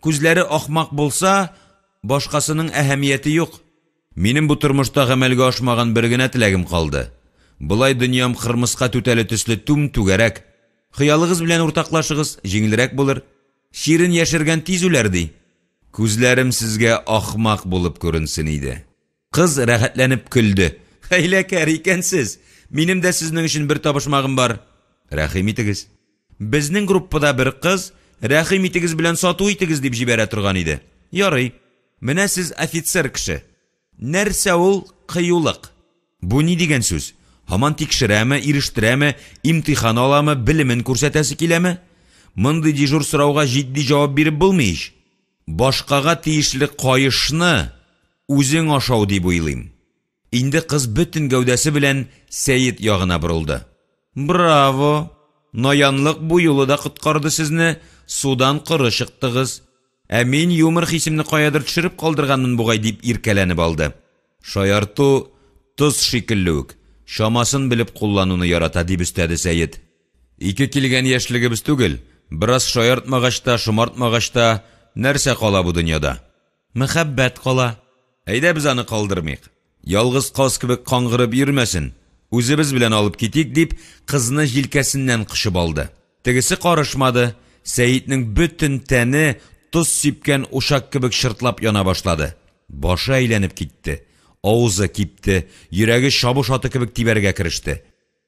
Күзләре ахмак булса, башкасының әһәмияте юк. Минем бу тормышта гамәлгә ашмаган бер генә теләгем калды. Болай дөньям кырмыска түтәле төсле түм-түгәрәк. Хыялыгыз белән уртаклашыгыз, җиңелрәк булыр. Чирен яшергән тиз үләр, ди. Күзләрем сезгә ахмак булып күренсен иде. Кыз рәхәтләнеп көлде. Хәйләкәр икәнсез! Минем дә сезнең өчен бер табышмагым бар. Рәхим итегез. Безнең группада бер кыз, рәхим итегез белән сату итегез, дип җибәрә торган иде. Ярый. Менә сез офицер кеше. Нәрсә ул кыюлык? Бу ни дигән сүз? Һаман тикшерәме, ирештерәме, имтихан аламы, белемен күрсәтәсе киләме? Мондый дежур сорауга җитди җавап биреп булмый ич. Башкага тиешле каешны үзең ашау дип уйлыйм. Инде кыз бөтен гәүдәсе белән Сәет ягына борылды. Браво! Наянлык бу юлы да коткарды сезне, судан коры чыктыгыз. Ә мин юмор хисемне каядыр төшереп калдырганмын бугай, дип иркәләнеп алды. Шаярту тоз шикелле үк, чамасын белеп куллануны ярата, дип өстәде Сәет. Ике килгән яшьлегебез түгел, бераз шаяртмагач та, шомартмагач та, нәрсә кала бу дөньяда? Мәхәббәт кала. Әйдә без аны калдырмыйк. Ялгыз каз кебек каңгырып йөрмәсен, үзебез белән алып китик, дип, кызны җилкәсеннән кочып алды. Тегесе карышмады, Сәетнең бөтен тәне тоз сипкән учак кебек чыртлап яна башлады. Башы әйләнеп китте, авызы кипте, йөрәге чабыш аты кебек тибәргә кереште.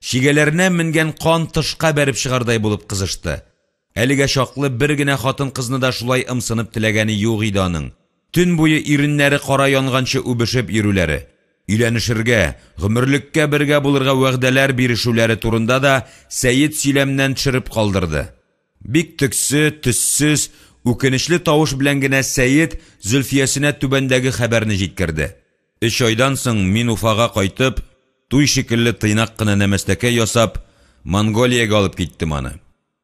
Чигәләренә менгән кан тышка бәреп чыгардай булып кызышты. Әлегә чаклы бер генә хатын-кызны да шулай ымсынып теләгәне юк иде аның. Төн буе иреннәре кара янганчы үбешеп йөрүләре, өйләнешергә, гомерлеккә бергә булырга вәгъдәләр бирешүләре турында да Сәет сөйләмнән төшереп калдырды. Бик төксе, төссез, үкенечле тавыш белән генә Сәет Зөлфиясенә түбәндәге хәбәрне җиткерде. Өч айдан соң мин Уфага кайтып, туй шикелле тыйнак кына нәмәстәкәй ясап, Монголиягә алып киттем аны.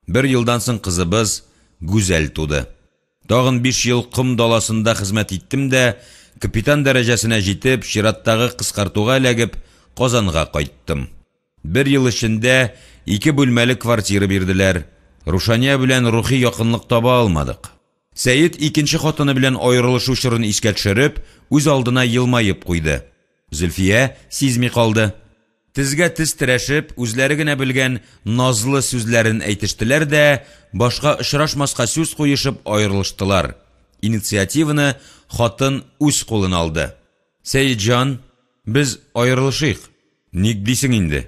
Бер елдан соң кызыбыз Гүзәл туды. Тагын биш ел ком даласында хезмәт иттем дә, капитан дәрәҗәсенә җитеп, чираттагы кыскартуга эләгеп, Казанга кайттым. Бер ел эчендә ике бүлмәле квартира бирделәр. Рушания белән рухи якынлык таба алмадык. Сәет икенче хатыны белән аерылышу чорын искә төшереп, үз алдына елмаеп куйды. Зөлфия сизми калды. Тезгә тез терәшеп, үзләре генә белгән назлы сүзләрен әйтештеләр дә, башка очрашмаска сүз куешып аерылыштылар. Инициативаны хатын үз кулына алды. Сәетҗан, без аерылышыйк. Ник дисең инде?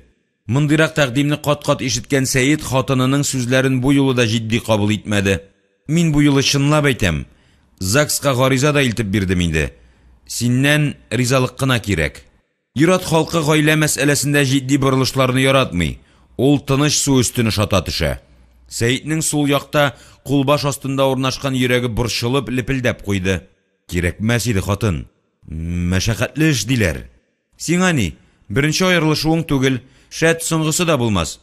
Мондыйрак тәкъдимне кат-кат ишеткән Сәет хатынының сүзләрен бу юлы да җитди кабул итмәде. Мин бу юлы чынлап әйтәм. ЗАГСка гариза да илтеп бирдем инде. Синнән ризалык кына кирәк. Ир-ат халкы гаилә мәсьәләсендә җитди борылышларны яратмый. Ул тыныч су өстен ошата төшә. Сәетнең сул якта, кулбаш астында урнашкан йөрәге борчылып, лепелдәп куйды. Кирәкмәс иде, хатын. Мәшәкатьле эш, диләр. Сиңа ни, беренче аерылышуың түгел, шәт, соңгысы да булмас.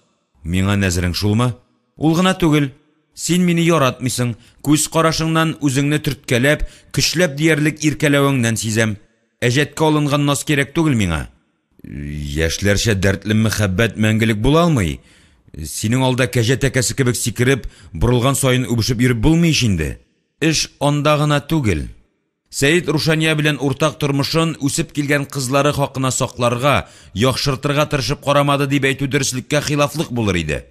Миңа нәзерең шулмы? Ул гына түгел. Син мине яратмыйсың, күз карашыңнан, үзеңне төрткәләп, көчләп диярлек иркәләвеңнән сизәм. Әҗәткә алынган наз кирәк түгел миңа. Яшьләрчә дәртле мәхәббәт мәңгелек була алмый. Синең алда кәҗә тәкәсе кебек сикереп, борылган саен үбешеп йөреп булмый ич инде. Эш анда гына түгел. Сәет Рушания белән уртак тормышын үсеп килгән кызлары хакына сакларга, яхшыртырга тырышып карамады дип әйтү дөреслеккә хилафлык булыр иде.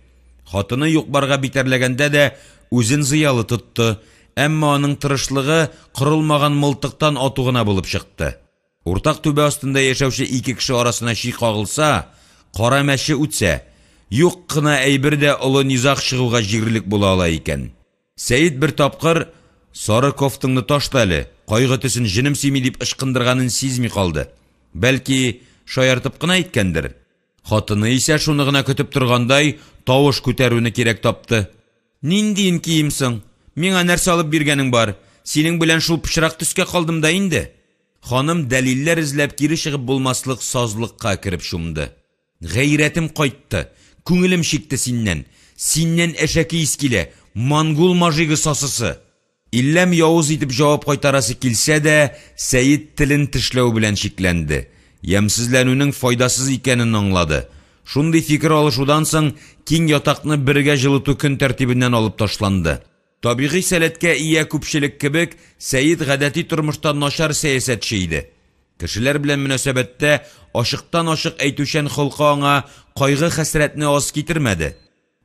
Хатыны юк-барга битәрләгәндә дә үзен зыялы тотты, әмма аның тырышлыгы корылмаган мылтыктан ату гына булып чыкты. Уртак түбә астында яшәүче ике кеше арасына чи кагылса, кара мәче үтсә, юк кына әйбер дә олы низаг чыгуга җирлек була ала икән. Сәет бер тапкыр, Сары кофтаңны ташла әле, кайгы төсен җенем сөйми дип ычкындырганын сизми калды. Бәлки, шаяртып кына әйткәндер. Хатыны исә шуны гына көтеп торгандай, тавыш күтәрүне кирәк тапты. Ниндиен киим соң? Миңа нәрсә алып биргәнең бар? Синең белән шул пычрак төскә калдым да инде. Ханым дәлилләр эзләп кире чыгып булмаслык сазлыкка кереп чумды. Гайрәтем кайтты, күңелем чикте синнән. Синнән әшәке ис килә, монгол мажигы сасысы! Илләм явыз итеп җавап кайтарасы килсә дә, Сәет телен тешләү белән чикләнде. Ямьсезләнүнең файдасыз икәнен аңлады. Шундый фикер алышудан соң, киң ятакны бергә җылыту көн тәртибеннән алып ташланды. Табигый сәләткә ия күпчелек кебек, Сәет гадәти тормышта начар сәясәтче иде. Кешеләр белән мөнәсәбәттә ачыктан-ачык әйтүчән холкы аңа кайгы-хәсрәтне аз китермәде.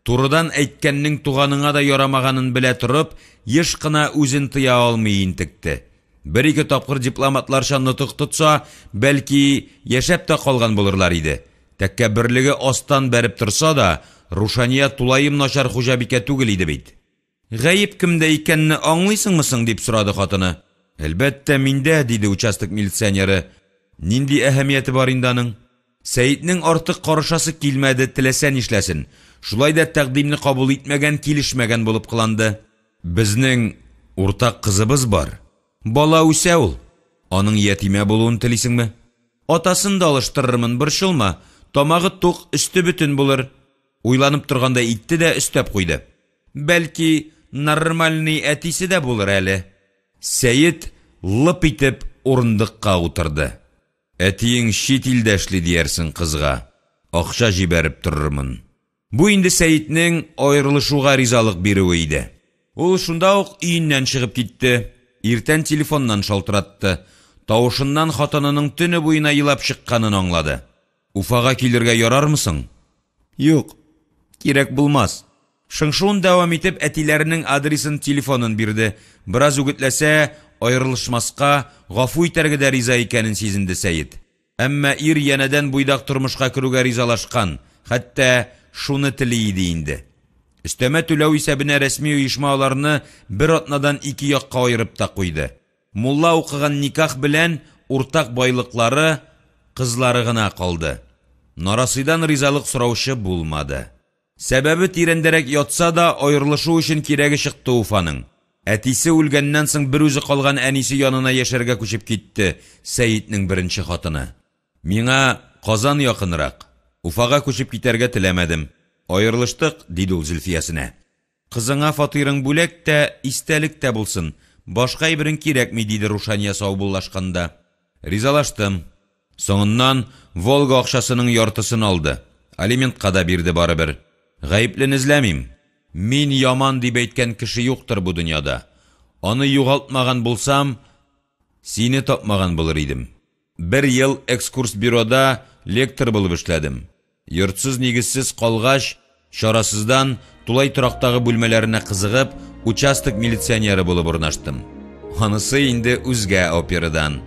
Турыдан әйткәннең туганыңа да ярамаганын белә торып, еш кына үзен тыя алмый интекте. Бер-ике тапкыр дипломатларча нотык тотса, бәлки, яшәп тә калган булырлар иде. Тәкәбберлеге астан бәреп торса да, Рушания тулаем начар хуҗабикә түгел иде бит. Гаеп кемдә икәнне аңлыйсыңмы соң? дип сорады хатыны. Әлбәттә, миндә, диде участок милиционеры. Нинди әһәмияте бар инде аның? Сәетнең артык карышасы килмәде, теләсә нишләсен. Шулай да тәкъдимне кабул итмәгән, килешмәгән булып кыланды. Безнең уртак кызыбыз бар. Бала үсә ул. Аның ятимә булуын телисеңме? Атасын да алыштырырмын, борчылма. Тамагы тук, өсте бөтен булыр. Уйланып торгандай итте дә өстәп куйды. Бәлки, нормальный әтисе дә булыр әле. Сәет лып итеп урындыкка утырды. Әтиең чит илдә эшли диярсең кызга. Акча җибәреп торырмын. Бу инде Сәетнең аерылышуга ризалык бирүе иде. Ул шунда ук өеннән чыгып китте. Иртән телефоннан шалтыратты. Тавышыннан хатынының төне буена елап чыкканын аңлады. Уфага килергә ярармы соң? Юк, кирәк булмас. Шыңшуын дәвам итеп, әтиләренең адресын, телефонын бирде. Бераз үгетләсә, аерылышмаска, гафу итәргә дә риза икәнен сизенде Сәет. Әмма ир янәдән буйдак тормышка керүгә ризалашкан, хәтта шуны тели иде инде. Өстәмә түләү исәбенә рәсми оешма аларны бер атнадан ике якка аерып та куйды. Мулла укыган никах белән уртак байлыклары, кызлары гына калды. Нарасыйдан ризалык сораучы булмады. Сәбәбе тирәндәрәк ятса да, аерылышу өчен кирәге чыкты Уфаның. Әтисе үлгәннән соң берүзе калган әнисе янына яшәргә күчеп китте Сәетнең беренче хатыны. Миңа Казан якынрак, Уфага күчеп китәргә теләмәдем. Аерылыштык, диде ул Зөлфиясенә. Кызыңа фатирың бүләк тә, истәлек тә булсын, башка әйберең кирәкми, диде Рушания саубуллашканда. Ризалаштым. Соңыннан Волга акчасының яртысын алды. Алиментка да бирде барыбер. Гаеплен эзләмим. Мин яман дип әйткән кеше юктыр бу дөньяда. Аны югалтмаган булсам, сине тапмаган булыр идем. Бер ел экскурсбюрода лектор булып эшләдем. Йортсыз-нигезсез калгач, чарасыздан, тулай торактагы бүлмәләренә кызыгып, участок милиционеры булып урнаштым. Анысы инде үзгә операдан.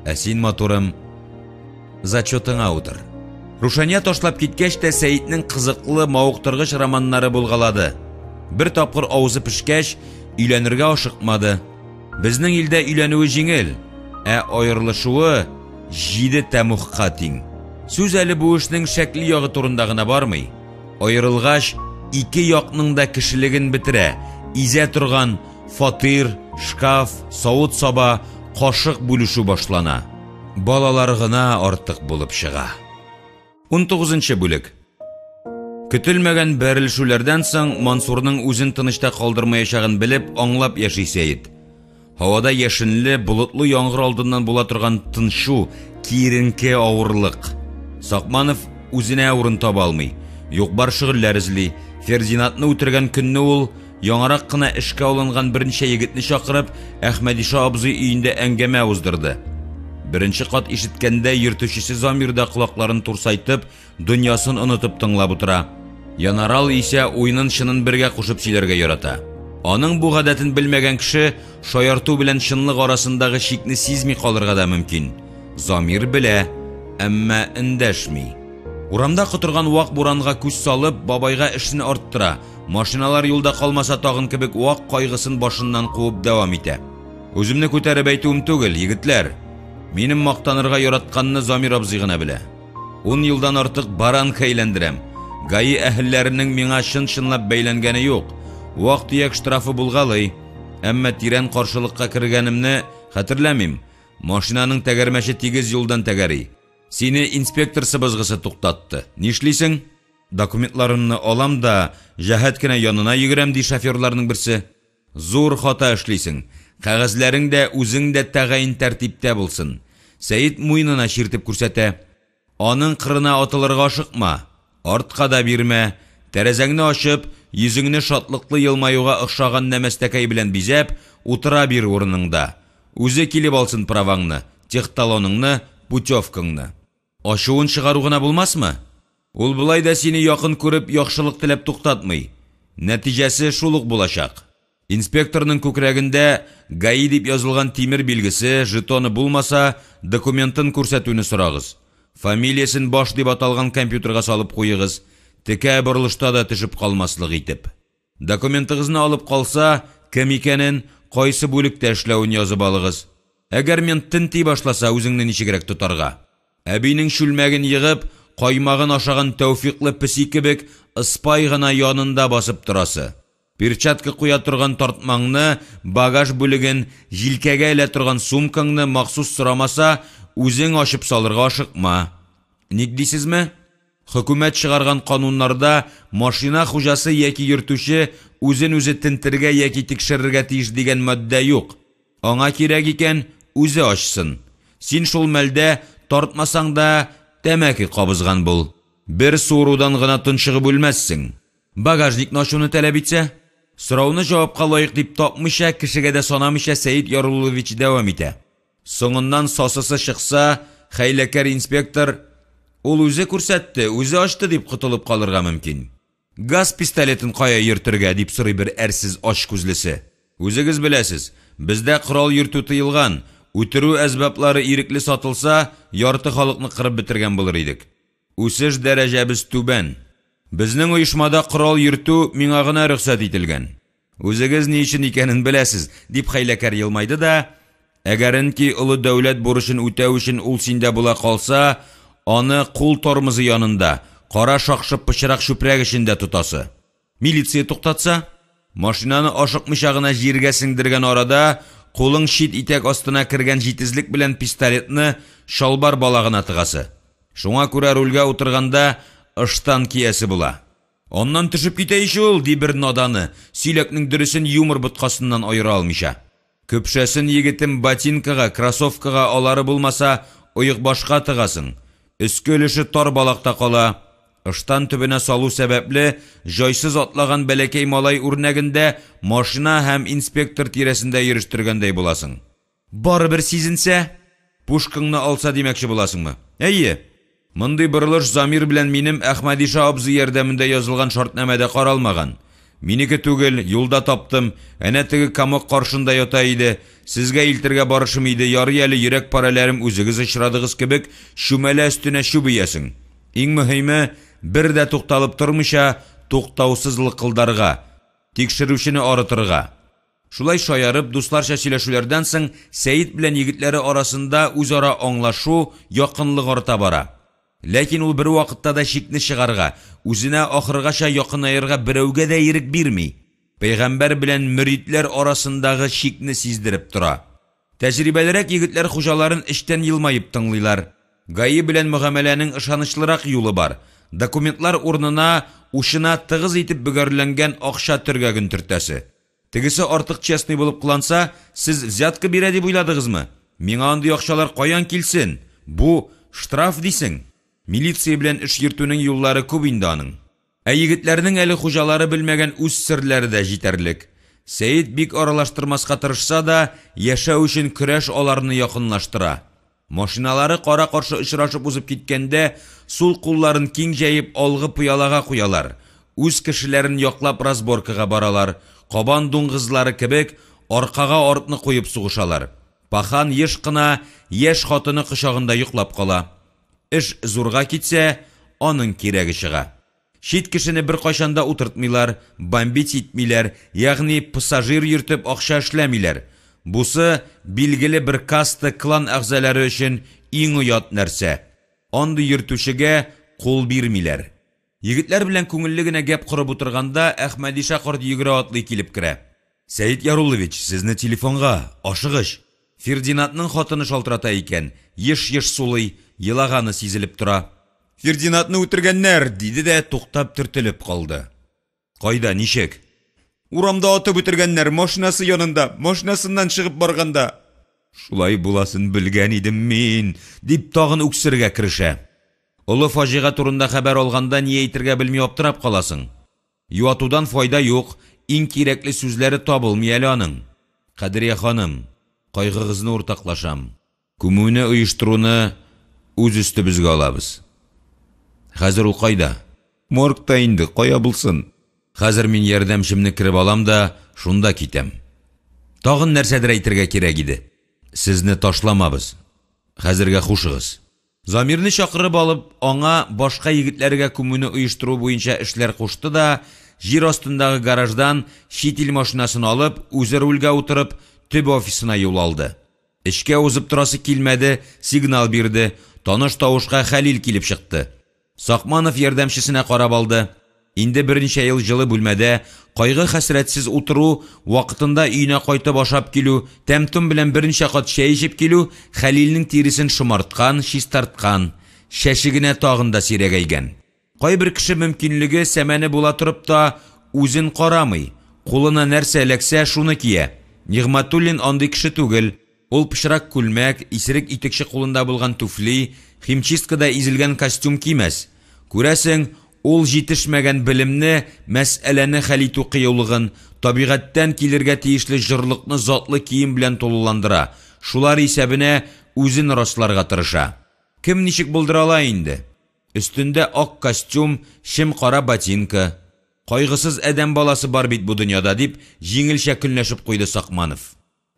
Ә син, матурым, зачетыңа утыр. Рушания ташлап киткәч тә Сәетнең кызыклы, мавыктыргыч романнары булгалады. Бер тапкыр авызы пешкәч, өйләнергә ашыкмады. Безнең илдә өйләнүе җиңел, ә аерылышуы җиде тәмугка тиң. Сүз әле бу эшнең шәкле ягы турында гына бармый. Аерылгач, ике якның да кешелеген бетерә, изә торган фатир, шкаф, савыт-саба, кашык бүлешү башлана. Балалар гына артык булып чыга. Унтугызынчы бүлек. Көтелмәгән бәрелешүләрдән соң Мансурның үзен тынычта калдырмаячагын белеп, аңлап яши Сәет. Һавада яшенле, болытлы яңгыр алдыннан була торган тынчу, киеренке авырлык. Сакманов үзенә урын таба алмый. Юк-бар шөгыльләр эзли. Фердинандны үтергән көнне ул, яңарак кына эшкә алынган берничә егетне чакырып, Әхмәдиша абзый өендә әңгәмә уздырды. Беренче кат ишеткәндә йөртүчесе Замир да колакларын турсайтып, дөньясын онытып тыңлап утыра. Янарал исә уенын-чынын бергә кушып сөйләргә ярата. Аның бу гадәтен белмәгән кеше шаярту белән чынлык арасындагы чикне сизми калырга да мөмкин. Замир белә, әмма эндәшми. Урамда котырган вак буранга күз салып, бабайга эшне арттыра, машиналар юлда калмаса тагын кебек вак кайгысын башыннан куып дәвам итә. Үземне күтәреп әйтүем түгел, егетләр. Минем мактанырга яратканны Замир абзый гына белә. Ун елдан артык баранка әйләндерәм. ГАИ әһелләренең миңа чын-чынлап бәйләнгәне юк. Вак-төяк штрафы булгалый. Әмма тирән каршылыкка кергәнемне хәтерләмим. Машинаның тәгәрмәче тигез юлдан тәгәри. Сине инспектор сыбызгысы туктатты. Нишлисең? Документларымны алам да, җәһәт кенә янына йөгерәм, ди шоферларның берсе. Зур хата эшлисең. Кәгазьләрең дә, үзең дә тәгаен тәртиптә булсын. Сәет муенына чиртеп күрсәтә. Аның кырына атылырга ашыкма. Артка да бирмә. Тәрәзәңне ачып, йөзеңне шатлыклы елмаюга охшаган нәмәстәкәй белән бизәп, утыра бир урыныңда. Үзе килеп алсын праваңны, техталоныңны, путевкаңны. Ачуын чыгару гына булмасмы? Ул болай да сине якын күреп, яхшылык теләп туктатмый. Нәтиҗәсе шул ук булачак. Инспекторның күкрәгендә ГАИ дип язылган тимер билгесе, жетоны булмаса, документын күрсәтүне сорагыз. Фамилиясен баш дип аталган компьютерга салып куегыз, текә борылышта да төшеп калмаслык итеп. Документыгызны алып калса, кем икәнен, кайсы бүлектә эшләвен язып алыгыз. Әгәр мент тенти башласа, үзеңне ничегрәк тотарга? Әбинең чүлмәген егып, каймагын ашаган тәүфикълы песи кебек, ыспай гына янында басып торасы. Перчатка куя торган тартмаңны, багаж бүлеген, җилкәгә элә торган сумкаңны махсус сорамаса, үзең ачып салырга ашыкма. Ник дисезме? Хөкүмәт чыгарган кануннарда машина хуҗасы яки йөртүче үзен-үзе тентергә яки тикшерергә тиеш дигән маддә юк. Аңа кирәк икән, үзе ачсын. Син шул мәлдә, тартмасаң да, тәмәке кабызган бул. Бер суырудан гына тончыгып үлмәссең. Багажникны ачуны таләп итсә? Сорауны җавапка лаек дип тапмыйча, кешегә дә санамыйча Сәет Яруллович дәвам итә. Соңыннан сасысы чыкса, хәйләкәр инспектор, Ул үзе күрсәтте, үзе ачты дип котылып калырга мөмкин. Газ пистолетын кая йөртергә? дип сорый бер әрсез ач күзлесе. Үзегез беләсез, бездә корал йөртү тыелган, үтерү әсбаплары ирекле сатылса, ярты халыкны кырып бетергән булыр идек. Үсеш дәрәҗәбез түбән. Безнең оешмада корал йөртү миңа гына рөхсәт ителгән. Үзегез ни өчен икәнен беләсез, дип хәйләкәр елмайды да, әгәренки олы дәүләт бурычын үтәү өчен ул синдә була калса, аны кул тормозы янында, кара шакшы пычрак чүпрәк эчендә тотасы. Милиция туктатса? Машинаны ашыкмыйча гына җиргә сеңдергән арада, кулың чит итәк астына кергән җитезлек белән пистолетны чалбар балагына тыгасы. Шуңа күрә рульгә утырганда ыштан киясе була. Аннан төшеп китә ич ул, ди бер наданы, сөйләкнең дөресен юмор боткасыннан аера алмыйча. Көпшәсен, егетем, ботинкага, кроссовкага, алары булмаса, оекбашка тыгасың. Өске өлеше тар балакта кала. Ыштан төбенә салу сәбәпле, җайсыз атлаган бәләкәй малай үрнәгендә машина һәм инспектор тирәсендә йөрештергәндәй буласың. Барыбер сизенсә? Пушкаңны алса димәкче буласыңмы? Әйе. Мондый борылыш Замир белән минем Әхмәдиша абзый ярдәмендә язылган шартнамәдә каралмаган. Минеке түгел, юлда таптым, әнә теге комок каршында ята иде, сезгә илтергә барышым иде, ярый әле йөрәк парәләрем үзегез очрадыгыз кебек, чүмәлә өстенә чүп өясең. Иң мөһиме, бер дә тукталып тормыйча, туктаусыз лыкылдарга, тикшерүчене арытырга. Шулай шаярып, дусларча сөйләшүләрдән соң Сәет белән егетләре арасында үзара аңлашу, якынлык арта бара. Ләкин ул бервакытта да чикне чыгарга, үзенә ахыргача якынаерга берәүгә дә ирек бирми. Пәйгамбәр белән мөритләр арасындагы чикне сиздереп тора. Тәҗрибәлерәк егетләр хуҗаларын эчтән елмаеп тыңлыйлар. ГАИ белән мөгамәләнең ышанычлырак юлы бар, документлар урынына учына тыгыз итеп бөгәрләнгән акча төргәген төртәсе. Тегесе артык честный булып кыланса, сез взятка бирә дип уйладыгызмы? Миңа андый акчалар каян килсен? Бу, штраф дисең. Милиция белән эш йөртүнең юллары күп инде аның. Ә егетләрнең әле хуҗалары белмәгән үз серләре дә җитәрлек. Сәет бик аралаштырмаска тырышса да, яшәү өчен көрәш аларны якынлаштыра. Машиналары кара-каршы очрашып узып киткәндә, сул кулларын киң җәеп алгы пыялага куялар, үз кешеләрен яклап разборкага баралар, кабан дуңгызлары кебек аркага артны куеп сугышалар. Пахан еш кына яшь хатыны кочагында йоклап кала. Эш зурга китсә, аның кирәге чыга. Чит кешене беркайчан да утыртмыйлар, бомбить итмиләр, ягъни пассажир йөртеп акча эшләмиләр. Бусы, билгеле бер каста, клан әгъзалары өчен иң оят нәрсә. Андый йөртүчегә кул бирмиләр. Егетләр белән күңелле генә гәп корып утырганда, Әхмәдиша карт йөгерә-атлый килеп керә. Сәет Яруллович, сезне телефонга, ашыгыч! Фердинатның хатыны шалтырата икән, еш-еш сулый, елаганы сизелеп тора. Фердинатны үтергәннәр! диде дә туктап төртелеп калды. Кайда, ничек? Урамда атып үтергәннәр, машинасы янында, машинасыннан чыгып барганда. Шулай буласын белгән идем мин, дип тагын үксергә керешә. Олы фаҗига турында хәбәр алганда ни әйтергә белми аптырап каласың. Юатудан файда юк, иң кирәкле сүзләре табылмый әле аның. Кадрия ханым, кайгыгызны уртаклашам. Күмүне оештыруны үз өстебезгә алабыз. Хәзер ул кайда? Моргта инде, кая булсын? Хәзер мин ярдәмчемне кереп алам да, шунда китәм. Тагын нәрсәдер әйтергә кирәк иде. Сезне ташламабыз. Хәзергә хушыгыз. Замирны чакырып алып, аңа башка егетләргә күмүне оештыру буенча эшләр кушты да, җир астындагы гараждан чит ил машинасын алып, үзе рульгә утырып, төп офисына юл алды. Эчкә узып торасы килмәде, сигнал бирде, таныш тавышка Хәлил килеп чыкты. Сакманов ярдәмчесенә карап алды. Инде берничә ел җылы бүлмәдә, кайгы-хәсрәтсез утыру, вакытында өенә кайтып ашап килү, тәм-том белән берничә кат чәй эчеп килү Хәлилнең тиресен шомарткан, чистарткан, чәче генә тагын да сирәгәйгән. Кайбер кеше мөмкинлеге, сәмәне була торып та, үзен карамый, кулына нәрсә эләксә, шуны кия. Нигъмәтуллин андый кеше түгел. Ул пычрак күлмәк, исерек итекче кулында булган түфли, химчисткада изелгән костюм кимәс. Күрәсең, ул җитешмәгән белемне, мәсьәләне хәл итү кыюлыгын, табигатьтән килергә тиешле җорлыкны затлы кием белән тулыландыра, шулар исәбенә үзен расларга тырыша. Кем ничек булдыра ала инде? Өстендә ак костюм, чем-кара ботинка. Кайгысыз адәм баласы бар бит бу дөньяда, дип җиңелчә көнләшеп куйды Сакманов.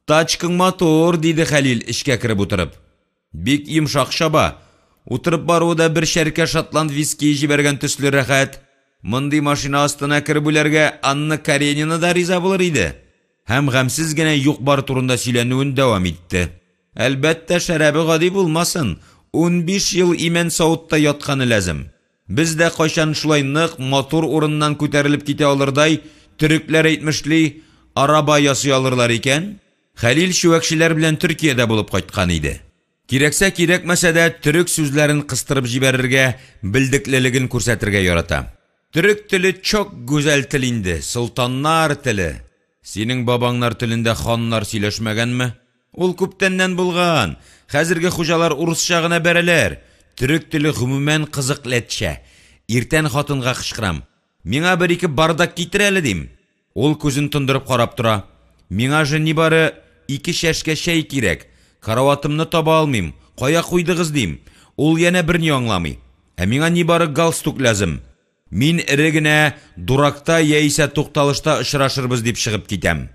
Тачкаң матур, диде Хәлил, эчкә кереп утырып. Бик йомшак чаба. Утырып баруы да бер чәркә шотланд виские җибәргән төсле рәхәт. Мондый машина астына кереп үләргә Анна Каренина да риза булыр иде. Һәм гамьсез генә юк-бар турында сөйләнүен дәвам итте. Әлбәттә, шәрабе гади булмасын, 15 ел имән савытта ятканы ләзем. Без дә кайчан шулай нык, матур урыннан күтәрелеп китә алырдай, төрекләр әйтмешли, араба ясый алырлар икән? Хәлил чүәкчеләр белән Төркиядә булып кайткан иде. Кирәксә-кирәкмәсә дә төрек сүзләрен кыстырып җибәрергә, белдеклелеген күрсәтергә ярата. Төрек теле чок гүзәл тел инде, солтаннар теле. Синең бабаңнар телендә ханнар сөйләшмәгәнме? Ул күптәннән булган. Хәзерге хуҗалар урысча гына бәрәләр. Төрек теле гомумән кызык ләтчә. Иртән хатынга кычкырам. Миңа бер-ике бардак китер әле, дим. Ул күзен тондырып карап тора. Миңа же нибары ике чәшкә чәй кирәк. Караватымны таба алмыйм. Кая куйдыгыз, дим. Ул янә берни аңламый. Ә миңа нибары галстук лязем. Мин эре генә дуракта яисә тукталышта очрашырбыз дип чыгып китәм.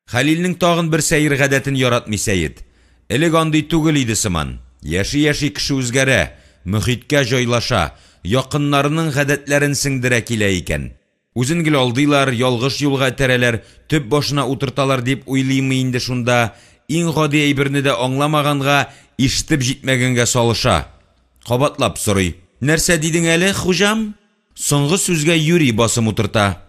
Хәлилнең тагын бер сәер гадәтен яратмый Сәет. Элек андый түгел иде сыман. Яши-яши кеше үзгәрә, мохиткә җайлаша, якыннарының гадәтләрен сеңдерә килә икән. Үзен гел алдыйлар, ялгыш юлга этәрәләр, төп башына утырталар дип уйлыймы инде шунда, иң гади әйберне дә аңламаганга, ишетеп җитмәгәнгә салыша. Кабатлап сорый. Нәрсә дидең әле, хуҗам? Соңгы сүзгә юри басым утырта.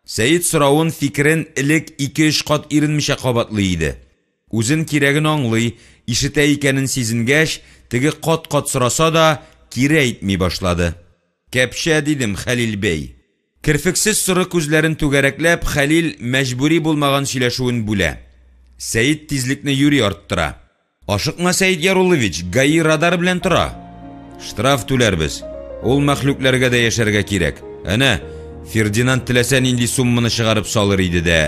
Сәет соравын, фикерен элек ике-өч кат иренмичә кабатлый иде. Үзен кирәген аңлый, ишетә икәнен сизенгәч, теге кат-кат сораса да, кире әйтми башлады. Кәпчә, дидем, Хәлил бәй. Керфексез соры күзләрен түгәрәкләп, Хәлил мәҗбүри булмаган сөйләшүен бүлә. Сәет тизлекне юри арттыра. Ашыкма, Сәет Яруллович, ГАИ радар белән тора. Штраф түләрбез. Ул мәхлукләргә дә яшәргә кирәк. Әнә, Фердинанд теләсә нинди сумманы чыгарып салыр иде дә,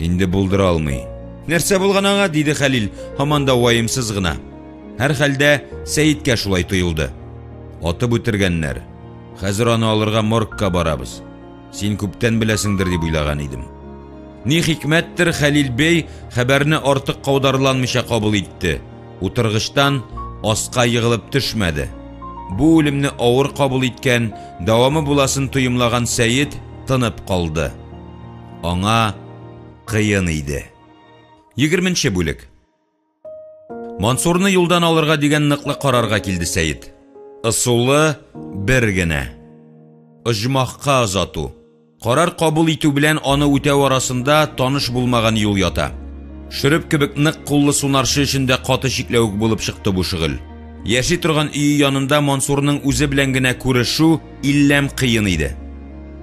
инде булдыра алмый. Нәрсә булган аңа? диде Хәлил, һаман да ваемсыз гына. Һәрхәлдә, Сәеткә шулай тоелды. Атып үтергәннәр. Хәзер аны алырга моргка барабыз. Син күптән беләсеңдер дип уйлаган идем. Ни хикмәттер, Хәлил бей хәбәрне артык каударланмыйча кабул итте. Утыргычтан аска егылып төшмәде. Бу үлемне авыр кабул иткән, дәвамы буласын тоемлаган Сәет тынып калды. Аңа кыен иде. Егерменче бүлек. Мансурны юлдан алырга дигән ныклы карарга килде Сәет. Ысулы бер генә. Оҗмахка озату. Карар кабул итү белән аны үтәү арасында таныш булмаган юл ята. Шөреп кебек нык куллы сунарчы өчен дә каты чикләвек булып чыкты бу шөгыль. Яши торган өе янында Мансурның үзе белән генә күрешү илләм кыен иде.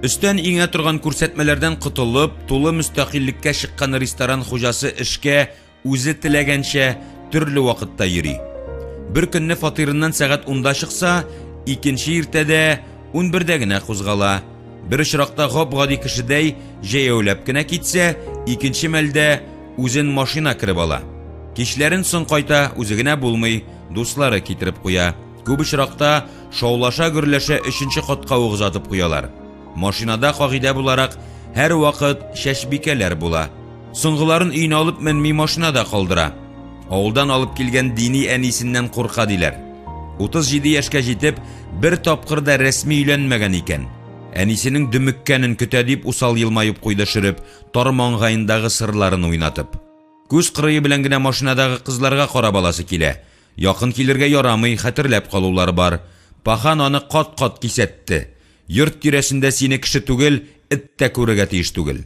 Өстән иңә торган күрсәтмәләрдән котылып, тулы мөстәкыйльлеккә чыккан ресторан хуҗасы эшкә Үзе теләгәнчә, төрле вакытта йөри. Бер көнне фатирыннан сәгать унда чыкса, икенче иртәдә унбердә генә кузгала. Бер очракта гап-гади кешедәй җәяүләп кенә китсә, икенче мәлдә үзен машина кереп ала. Кичләрен соң кайта, үзе генә булмый, дуслары китереп куя. Күп очракта шаулаша-гөрләшә өченче катка ук озатып куялар. Машинада, кагыйдә буларак, һәрвакыт чәчбикәләр була. Соңгыларын өенә алып менми машинада калдыра. Авылдан алып килгән дини әнисеннән курка диләр. 37 яшькә җитеп, бер тапкыр да рәсми өйләнмәгән икән. Әнисенең дөмеккәнен көтә дип усал елмаеп куйды Шөреп, тар маңгаендагы сырларын уйнатып. Күз кырые белән генә машинадагы кызларга карап аласы килә. Якын килергә ярамый, хәтерләп калулары бар. Пахан аны кат-кат кисәтте. Йорт тирәсендә сине кеше түгел, эт тә күрергә тиеш түгел.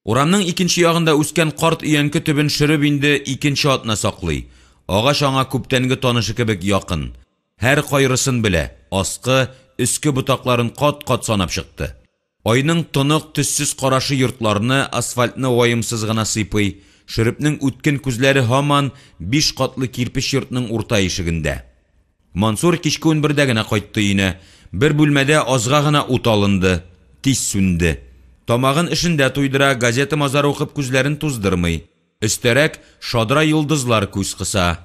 Урамның икенче ягында үскән карт өянке төбен шөреп инде икенче атна саклый. Агач аңа күптәнге танышы кебек якын. Һәр кайрысын белә, аскы, өске ботакларын кат-кат санап чыкты. Айның тонык, төссез карашы йортларны, асфальтны ваемсыз гына сыйпый, шөрепнең үткен күзләре һаман биш катлы кирпеч йортның урта ишегендә. Мансур кичке унбердә генә кайтты өенә. Бер бүлмәдә азга гына ут алынды. Тиз сүнде. Тамагын эшендә туйдыра, газета-мазар укып күзләрен туздырмый. Өстәрәк шадра йолдызлар күз кыса.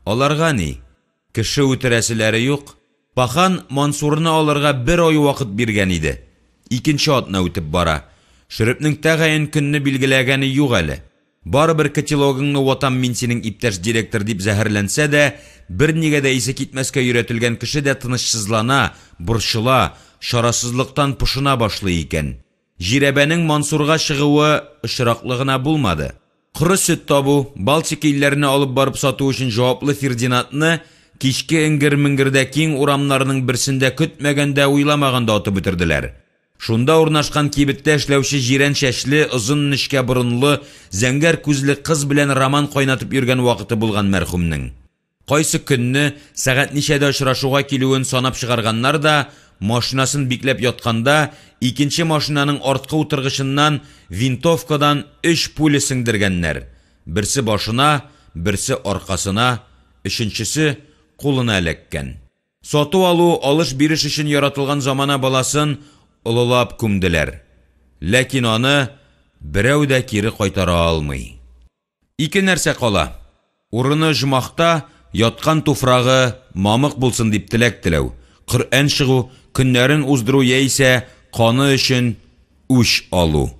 Аларга ни? Кеше үтерәселәре юк. Пахан Мансурны алырга бер ай вакыт биргән иде. Икенче атна үтеп бара. Шөрепнең тәгаен көнне билгеләгәне юк әле. Барыбер котелогыңны ватам мин синең, иптәш директор, дип зәһәрләнсә дә, бернигә дә исе китмәскә өйрәтелгән кеше дә тынычсызлана, борчыла, чарасызлыктан пошына башлый икән. Жирәбәнең Мансурга чыгуы очраклы гына булмады. Коры сөт табу, Балтика илләренә алып барып сату өчен җаваплы Фердинандны кичке эңгер-меңгердә киң урамнарның берсендә көтмәгәндә-уйламаганда атып үтерделәр. Шунда урнашкан кибеттә эшләүче җирән чәчле, озын нечкә борынлы, зәңгәр күзле кыз белән роман кайнатып йөргән вакыты булган мәрхүмнең. Кайсы көнне, сәгать ничәдә очрашуга килүен санап чыгарганнар да, машинасын бикләп ятканда, икенче машинаның арткы утыргычыннан винтовкадан өч пуля сеңдергәннәр, берсе башына, берсе аркасына, өченчесе кулына эләккән. Сату-алу, алыш-биреш өчен яратылган замана баласын олылап күмделәр. Ләкин аны берәү дә кире кайтара алмый. Ике нәрсә кала, урыны оҗмахта, яткан туфрагы мамык булсын дип теләк теләү, Коръән чыгу, көннәрен уздыру яисә каны өчен үч алу.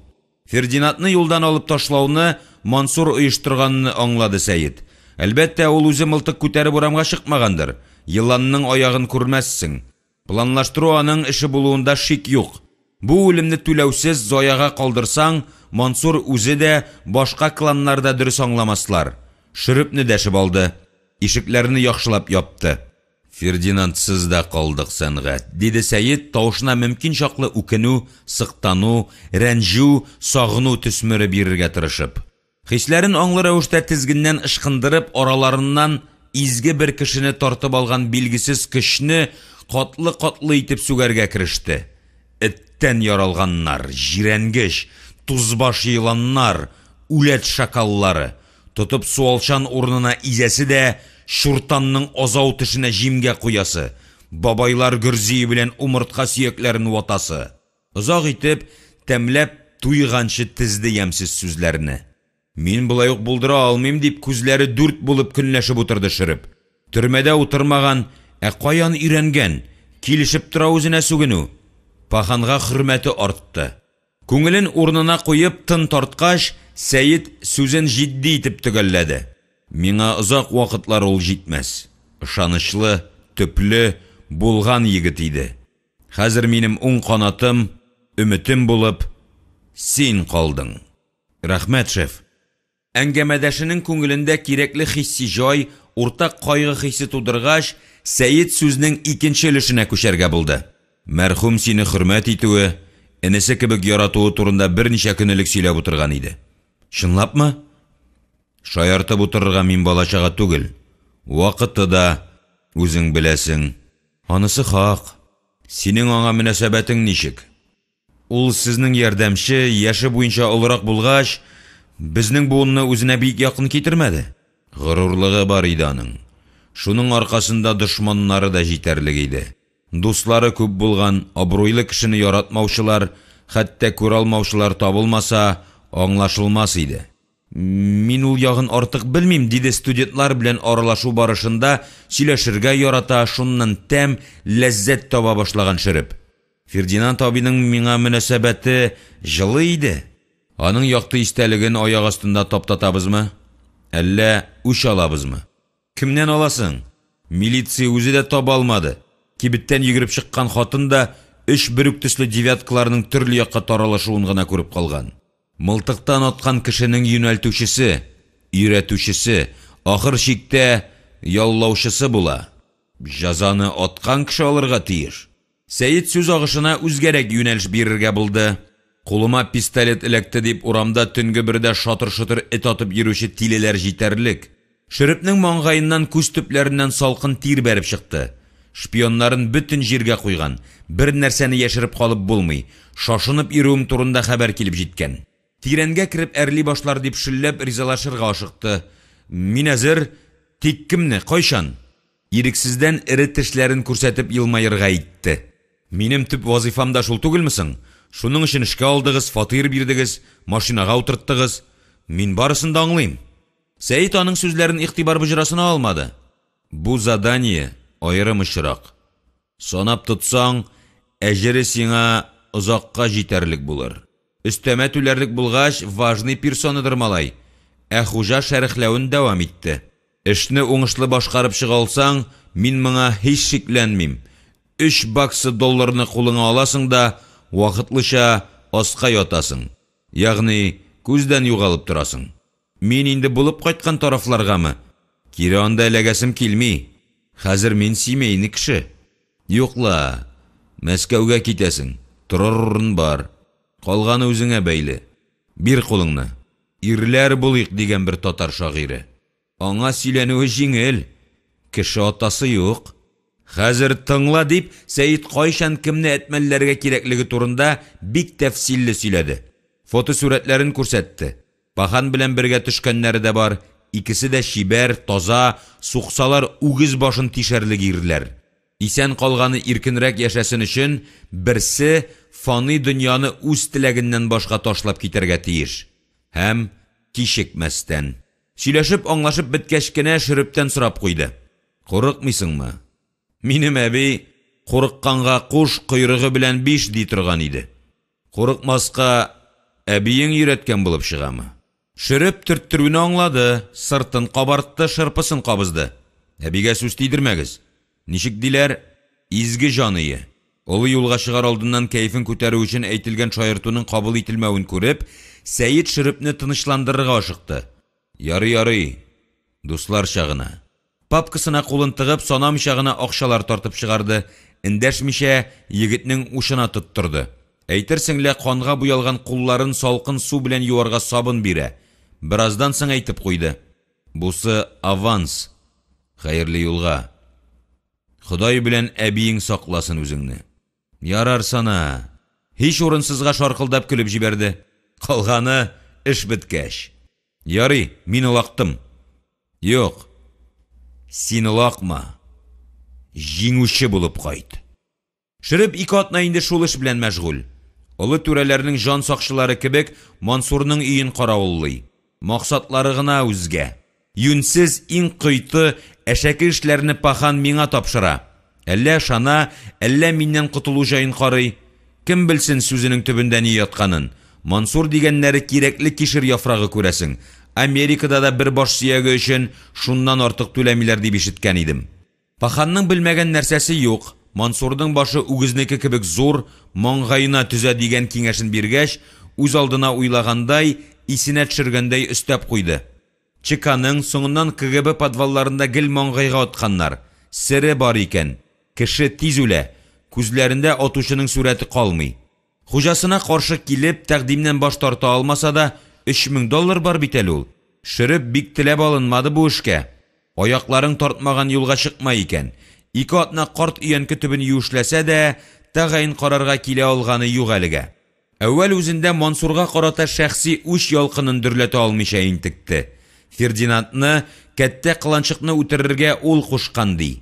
Фердинандны юлдан алып ташлауны Мансур оештырганны аңлады Сәет. Әлбәттә, ул үзе мылтык күтәреп урамга чыкмагандыр, еланның аягын күрмәссең. Планлаштыру аның эше булуында шик юк. Бу үлемне түләүсез, заяга калдырсаң, Мансур үзе дә, башка кланнар да дөрес аңламаслар. Шөрепне дәшеп алды. Ишекләрне яхшылап япты. Фердинандсыз да калдык, сәнгать, диде Сәет, тавышына мөмкин чаклы үкенү, сыктану, рәнҗү, сагыну төсмере бирергә тырышып. Хисләрен аңлы рәвештә тезгеннән ычкындырып, араларыннан изге бер кешене тартып алган билгесез көчне катлы-катлы итеп сүгәргә кереште. Эттән яралганнар, җирәнгеч, тузбаш еланнар, үләт шакаллары! Тотып суалчан урынына изәсе дә, чуртанның азау тешенә җимгә куясы, бабайлар гөрзие белән умыртка сөякләрен ватасы. Озак итеп, тәмләп, туйганчы тезде ямьсез сүзләрне. Мин болай ук булдыра алмыйм, дип күзләре дүрт булып көнләшеп утырды Шөреп. Төрмәдә утырмаган, ә каян өйрәнгән? Килешеп тора үзенә сүгенү. Паханга хөрмәте артты. Күңелен урынына куеп, тын тарткач, Сәет сүзен җитди итеп төгәлләде. Миңа озак вакытлар ул җитмәс. Ышанычлы, төпле, булган егет иде. Хәзер минем уң канатым, өметем булып, син калдың. Рәхмәт, шеф. Әңгәмәдәшенең күңелендә кирәкле хисси җай, уртак кайгы хисе тудыргач, Сәет сүзнең икенче өлешенә күчәргә булды. Мәрхүм сине хөрмәт итүе, энесе кебек яратуы турында берничә көн элек сөйләп утырган иде. Чынлапмы? Шаяртып утырырга мин бала-чага түгел. Вакыты да, үзең беләсең. Анысы хак. Синең аңа мөнәсәбәтең ничек? Ул сезнең ярдәмче, яше буенча олырак булгач, безнең буынны үзенә бик якын китермәде. Горурлыгы бар иде аның. Шуның аркасында дошманнары да җитәрлек иде. Дуслары күп булган, абруйлы кешене яратмаучылар, хәтта күралмаучылар табылмаса, аңлашылмас иде. Мин ул ягын артык белмим, диде студентлар белән аралашу барышында сөйләшергә ярата, шуннан тәм, ләззәт таба башлаган Шөреп. Фердинанд абыйның миңа мөнәсәбәте җылы иде. Аның якты истәлеген аяк астында таптатабызмы? Әллә үч алабызмы? Кемнән аласың? Милиция үзе дә таба алмады. Кибеттән йөгереп чыккан хатын да өч бер үк төсле девяткаларның төрле якка таралышуын гына күреп калган. Мылтыктан аткан кешенең юнәлтүчесе, өйрәтүчесе, ахыр чиктә, яллаучысы була. Җәзаны аткан кеше алырга тиеш. Сәет сүз агышына үзгәрәк юнәлеш бирергә булды. Кулыма пистолет эләкте дип урамда төнге бердә шатыр-шотыр эт атып йөрүче тилеләр җитәрлек. Шөрепнең маңгаеннан күз төпләреннән салкын тир бәреп чыкты. Шпионнарын бөтен җиргә куйган, бер нәрсәне яшереп калып булмый, шашынып йөрүем турында хәбәр килеп җиткән. Тирәнгә кереп әрли башлар дип шөлләп ризалашырга ашыкты. Мин әзер, тик кемне, кайчан? Ирексездән эре тешләрен күрсәтеп елмаерга итте. Минем төп вазыйфам да шул түгелме соң? Шуның өчен эшкә алдыгыз, фатир бирдегез, машинага утырттыгыз. Мин барысын да аңлыйм. Сәет аның сүзләрен игътибар боҗрасына алмады. Бу задание, аерым очрак. Санап тотсаң, әҗере сиңа озакка җитәрлек булыр. Өстәмә түләрлек булгач, важный персонадыр малай. Ә хуҗа шәрехләвен дәвам итте. Эшне уңышлы башкарып чыга алсаң, мин моңа һич шикләнмим. Өч баксы долларны кулыңа аласың да, вакытлыча аска ятасың. Ягъни, күздән югалып торасың. Мин инде булып кайткан тарафларгамы? Кире анда эләгәсем килми. Хәзер мин семейный кеше. Юк ла, Мәскәүгә китәсең, торыр урын бар. Калганы үзеңә бәйле. Бир кулыңны. Ирләр булыйк, дигән бер татар шагыйре. Аңа сөйләнүе җиңел. Кеше атасы юк. Хәзер тыңла, дип, Сәет кайчан кемне әтмәлләргә кирәклеге турында бик тәфсилле сөйләде. Фотосурәтләрен күрсәтте. Пахан белән бергә төшкәннәре дә бар, икесе дә чибәр, таза, суксалар үгез башын тишәрлек ирләр. Исән калганы иркенрәк яшәсен өчен берсе фани дөньяны үз теләгеннән башка ташлап китәргә тиеш. Һәм кичекмәстән. Сөйләшеп, аңлашып беткәч кенә Шөрептән сорап куйды. Курыкмыйсыңмы? Минем әби, курыкканга куш, койрыгы белән биш, ди торган иде. Курыкмаска әбиең өйрәткән булып чыгамы? Шөреп төрттерүне аңлады, сыртын кабартты, шырпысын кабызды. Әбигә сүз тидермәгез. Ничек диләр, изге җаные. Олы юлга чыгар алдыннан кәефен күтәрү өчен әйтелгән шаяртуның кабул ителмәвен күреп, Сәет Шөрепне тынычландырырга ашыкты. Ярый, ярый, дусларча гына. Папкасына кулын тыгып, санамыйча гына акчалар тартып чыгарды, эндәшмичә, егетнең учына тоттырды. Әйтерсең лә канга буялган кулларын салкын су белән юарга сабын бирә. Бераздан соң әйтеп куйды. Бусы аванс. Хәерле юлга. Ходай белән әбиең сакласын үзеңне. Ярар сана. Һич урынсызга шаркылдап көлеп җибәрде. Калганы эш беткәч. Ярый, мин олактым. Юк, син олакма. Җиңүче булып кайт. Шөреп ике атна инде шул эш белән мәшгуль. Олы түрәләрнең җан сакчылары кебек Мансурның өен каравыллый. Максатлары гына үзгә. Юньсез, иң койты, әшәке эшләрне пахан миңа тапшыра. Әллә ышана, әллә миннән котылу җаен карый. Кем белсен сүзенең төбендә ни ятканын. Мансур дигәннәре кирәкле кишер яфрагы күрәсең. Америкада да бер баш сөяге өчен шуннан артык түләмиләр дип ишеткән идем. Паханның белмәгән нәрсәсе юк, Мансурның башы үгезнеке кебек зур, маңгаена төзә дигән киңәшен биргәч, үзалдына уйлагандай, исенә төшергәндәй өстәп куйды. ЧКның, соңыннан КГБ подвалларында гел маңгайга атканнар. Сере бар икән. Кеше тиз үлә, күзләрендә атучының сурәте калмый. Хуҗасына каршы килеп, тәкъдимнән баш тарта алмаса да, 3000 доллар бар бит әле ул. Шөреп бик теләп алынмады бу эшкә. Аякларың тартмаган юлга чыкма икән. Ике атна карт өянке төбен юешләсә дә, тәгаен карарга килә алганы юк әлегә. Әүвәл үзендә Мансурга карата шәхси үч ялкынын дөрләтә алмыйча интекте. Фердинандны, кәттә кыланчыкны үтерергә ул кушкан, ди.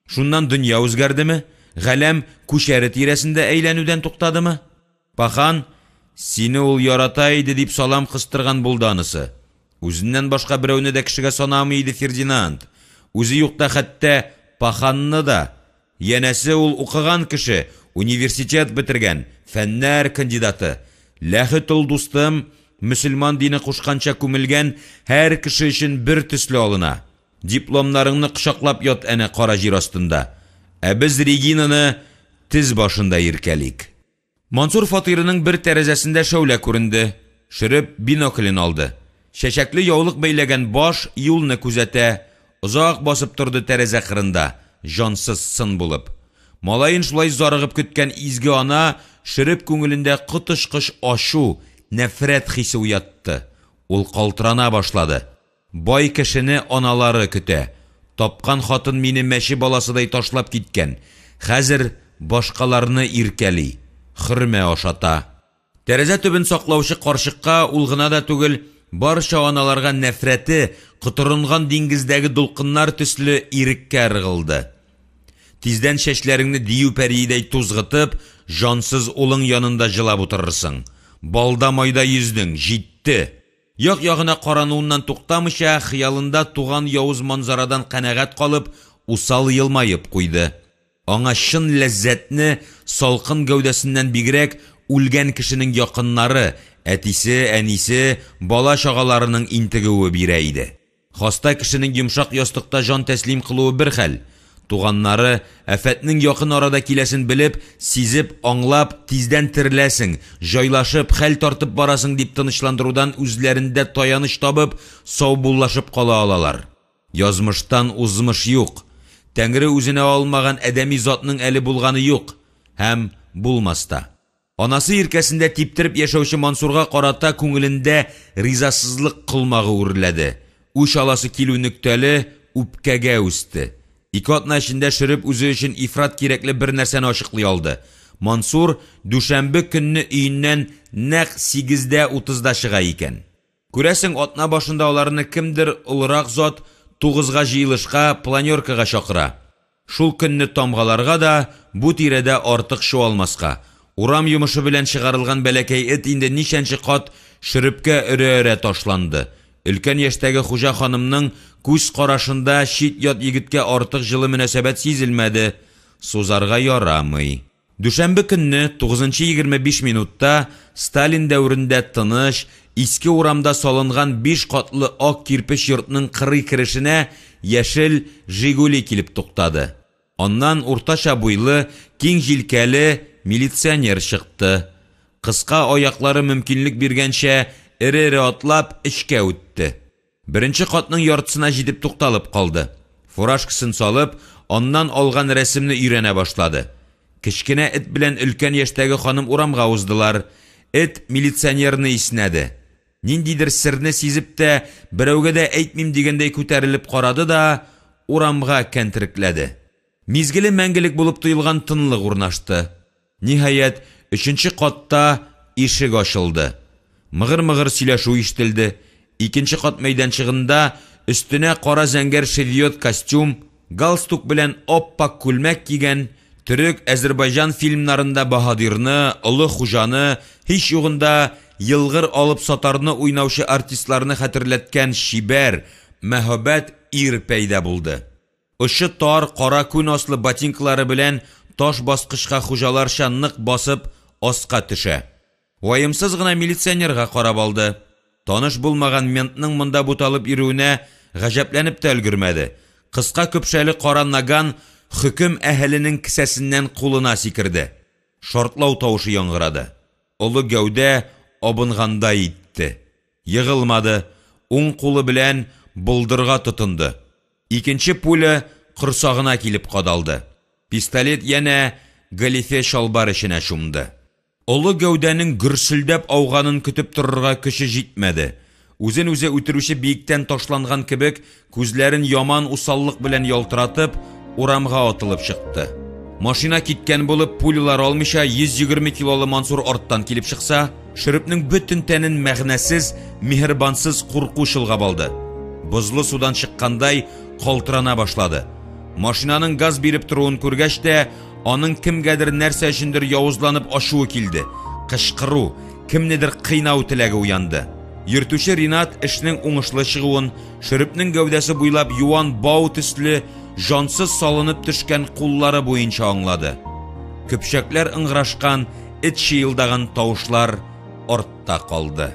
Шуннан дөнья үзгәрдеме? Галәм күчәре тирәсендә әйләнүдән туктадымы? Пахан, сине ул ярата иде, дип салам кыстырган булды анысы. Үзеннән башка берәүне дә кешегә санамый иде Фердинанд. Үзе юкта хәтта Паханны да. Янәсе ул укыган кеше, университет бетергән, фәннәр кандидаты. Ләхет ул, дустым, мөселман дине кушканча күмелгән һәр кеше өчен бер төсле алына. Дипломнарыңны кочаклап ят әнә кара җир астында. Ә без Регинаны тез башында иркәлик. Мансур фатирының бер тәрәзәсендә шәүлә күренде. Шөреп биноклен алды. Чәчәкле яулык бәйләгән баш юлны күзәтә. Озак басып торды тәрәзә кырында, җансыз сын булып. Малаен шулай зарыгып көткән изге ана Шөреп күңелендә коточкыч ачу, нәфрәт хисе уятты. Ул калтырана башлады. Бай кешене аналары көтә. Тапкан хатын мине мәче баласыдай ташлап киткән. Хәзер башкаларны иркәли, хөрмә ашата. Тәрәзә төбен саклаучы карчыкка ул гына да түгел, барча аналарга нәфрәте, котырынган диңгездәге дулкыннар төсле иреккә ыргылды. Тиздән чәчләреңне дию пәриедәй тузгытып, җансыз улың янында җылап утырырсың. Балда-майда йөздең, җитте! Як-ягына карануыннан туктамыйча, хыялында туган явыз манзарадан канәгать калып, усал елмаеп куйды. Аңа чын ләззәтне, салкын гәүдәсеннән бигрәк, үлгән кешенең якыннары, әтисе, әнисе, бала-чагаларының интегүе бирә иде. Хаста кешенең йомшак ястыкта җан тәслим кылуы бер хәл. Туганнары, афәтнең якын арада киләсен белеп, сизеп, аңлап, тиздән тереләсең, җайлашып, хәл тартып барасың дип тынычландырудан үзләрендә таяныч табып, саубуллашып кала алалар. Язмыштан узмыш юк. Тәңре үзенә алмаган адәми затның әле булганы юк һәм булмас та. Анасы иркәсендә типтереп яшәүче Мансурга карата күңелендә ризасызлык колмагы үрләде. Үч аласы килү нөктәле үпкәгә үсте. Ике атна эчендә Шөреп үзе өчен ифрат кирәкле бер нәрсәне ачыклый алды. Мансур дүшәмбе көнне өеннән нәкъ сигездә утызда чыга икән. Күрәсең, атна башында аларны кемдер, олырак зат, тугызга җыелышка, планеркага чакыра. Шул көнне тамгаларга да бу тирәдә артык чуалмаска. Урам йомышы белән чыгарылган бәләкәй эт инде ничәнче кат шөрепкә өрә-өрә ташланды. Өлкән яшьтәге хуҗа ханымның күз карашында чит-ят егеткә артык җылы мөнәсәбәт сизелмәде. Сузарга ярамый. Дүшәмбе көнне, тугызынчы 25 минутта, Сталин дәверендә тыныч, иске урамда салынган биш катлы ак кирпеч йортның кырый керешенә яшел Жигули килеп туктады. Аннан уртача буйлы, киң җилкәле милиционер чыкты. Кыска аяклары мөмкинлек биргәнчә, эре-эре атлап, эчкә үтте. Беренче катның яртысына җитеп тукталып калды. Фуражкасын салып, аннан алган рәсемне өйрәнә башлады. Кечкенә эт белән өлкән яшьтәге ханым урамга уздылар. Эт милиционерны иснәде. Ниндидер серне сизеп тә, берәүгә дә әйтмим дигәндәй күтәрелеп карады да, урамга кәнтерекләде. Мизгеле мәңгелек булып тоелган тынлык урнашты. Ниһаять, өченче катта ишек ачылды. Мыгыр-мыгыр сөйләшү ишетелде. Икенче кат мәйданчыгында өстенә кара-зәңгәр шевиот костюм, галстук белән ап-ак күлмәк кигән, Төрек, әзербайҗан фильмнарында баһадирны, олы хуҗаны, һич югында елгыр алып сатарны уйнаучы артистларны хәтерләткән чибәр, мәһабәт ир пәйда булды. Очы тар кара күн аслы ботинкалары белән таш баскычка хуҗаларча нык басып аска төшә. Ваемсыз гына милиционерга карап алды. Таныш булмаган ментның монда буталып йөрүенә гаҗәпләнеп тә өлгермәде, кыска көпшәле кара наган хөкем әһеленең кесәсеннән кулына сикерде. Шартлау тавышы яңгырады. Олы гәүдә абынгандай итте. Егылмады, уң кулы белән болдырга тотынды. Икенче пуля корсагына килеп кадалды. Пистолет янә галифе чалбар эченә чумды. Олы гәүдәнең гөрселдәп ауганын көтеп торырга көче җитмәде. Үзен үзе үтерүче биектән ташланган кебек, күзләрен яман усаллык белән ялтыратып, урамга атылып чыкты. Машина киткән булып, пулялар алмыйча 120 килолы Мансур арттан килеп чыкса, Шөрепнең бөтен тәнен мәгънәсез, миһербансыз курку чолгап алды. Бозлы судан чыккандай калтырана башлады. Машинаның газ биреп торуын күргәч тә, аның кемгәдер нәрсә өчендер явызланып ачуы килде, кычкыру, кемнедер кыйнау теләге уянды. Йөртүче Ринат эшнең уңышлы чыгуын, шөрепнең гәүдәсе буйлап юан бау төсле җансыз салынып төшкән куллары буенча аңлады. Көпчәкләр ыңгырашкан, эт чыелдаган тавышлар артта калды.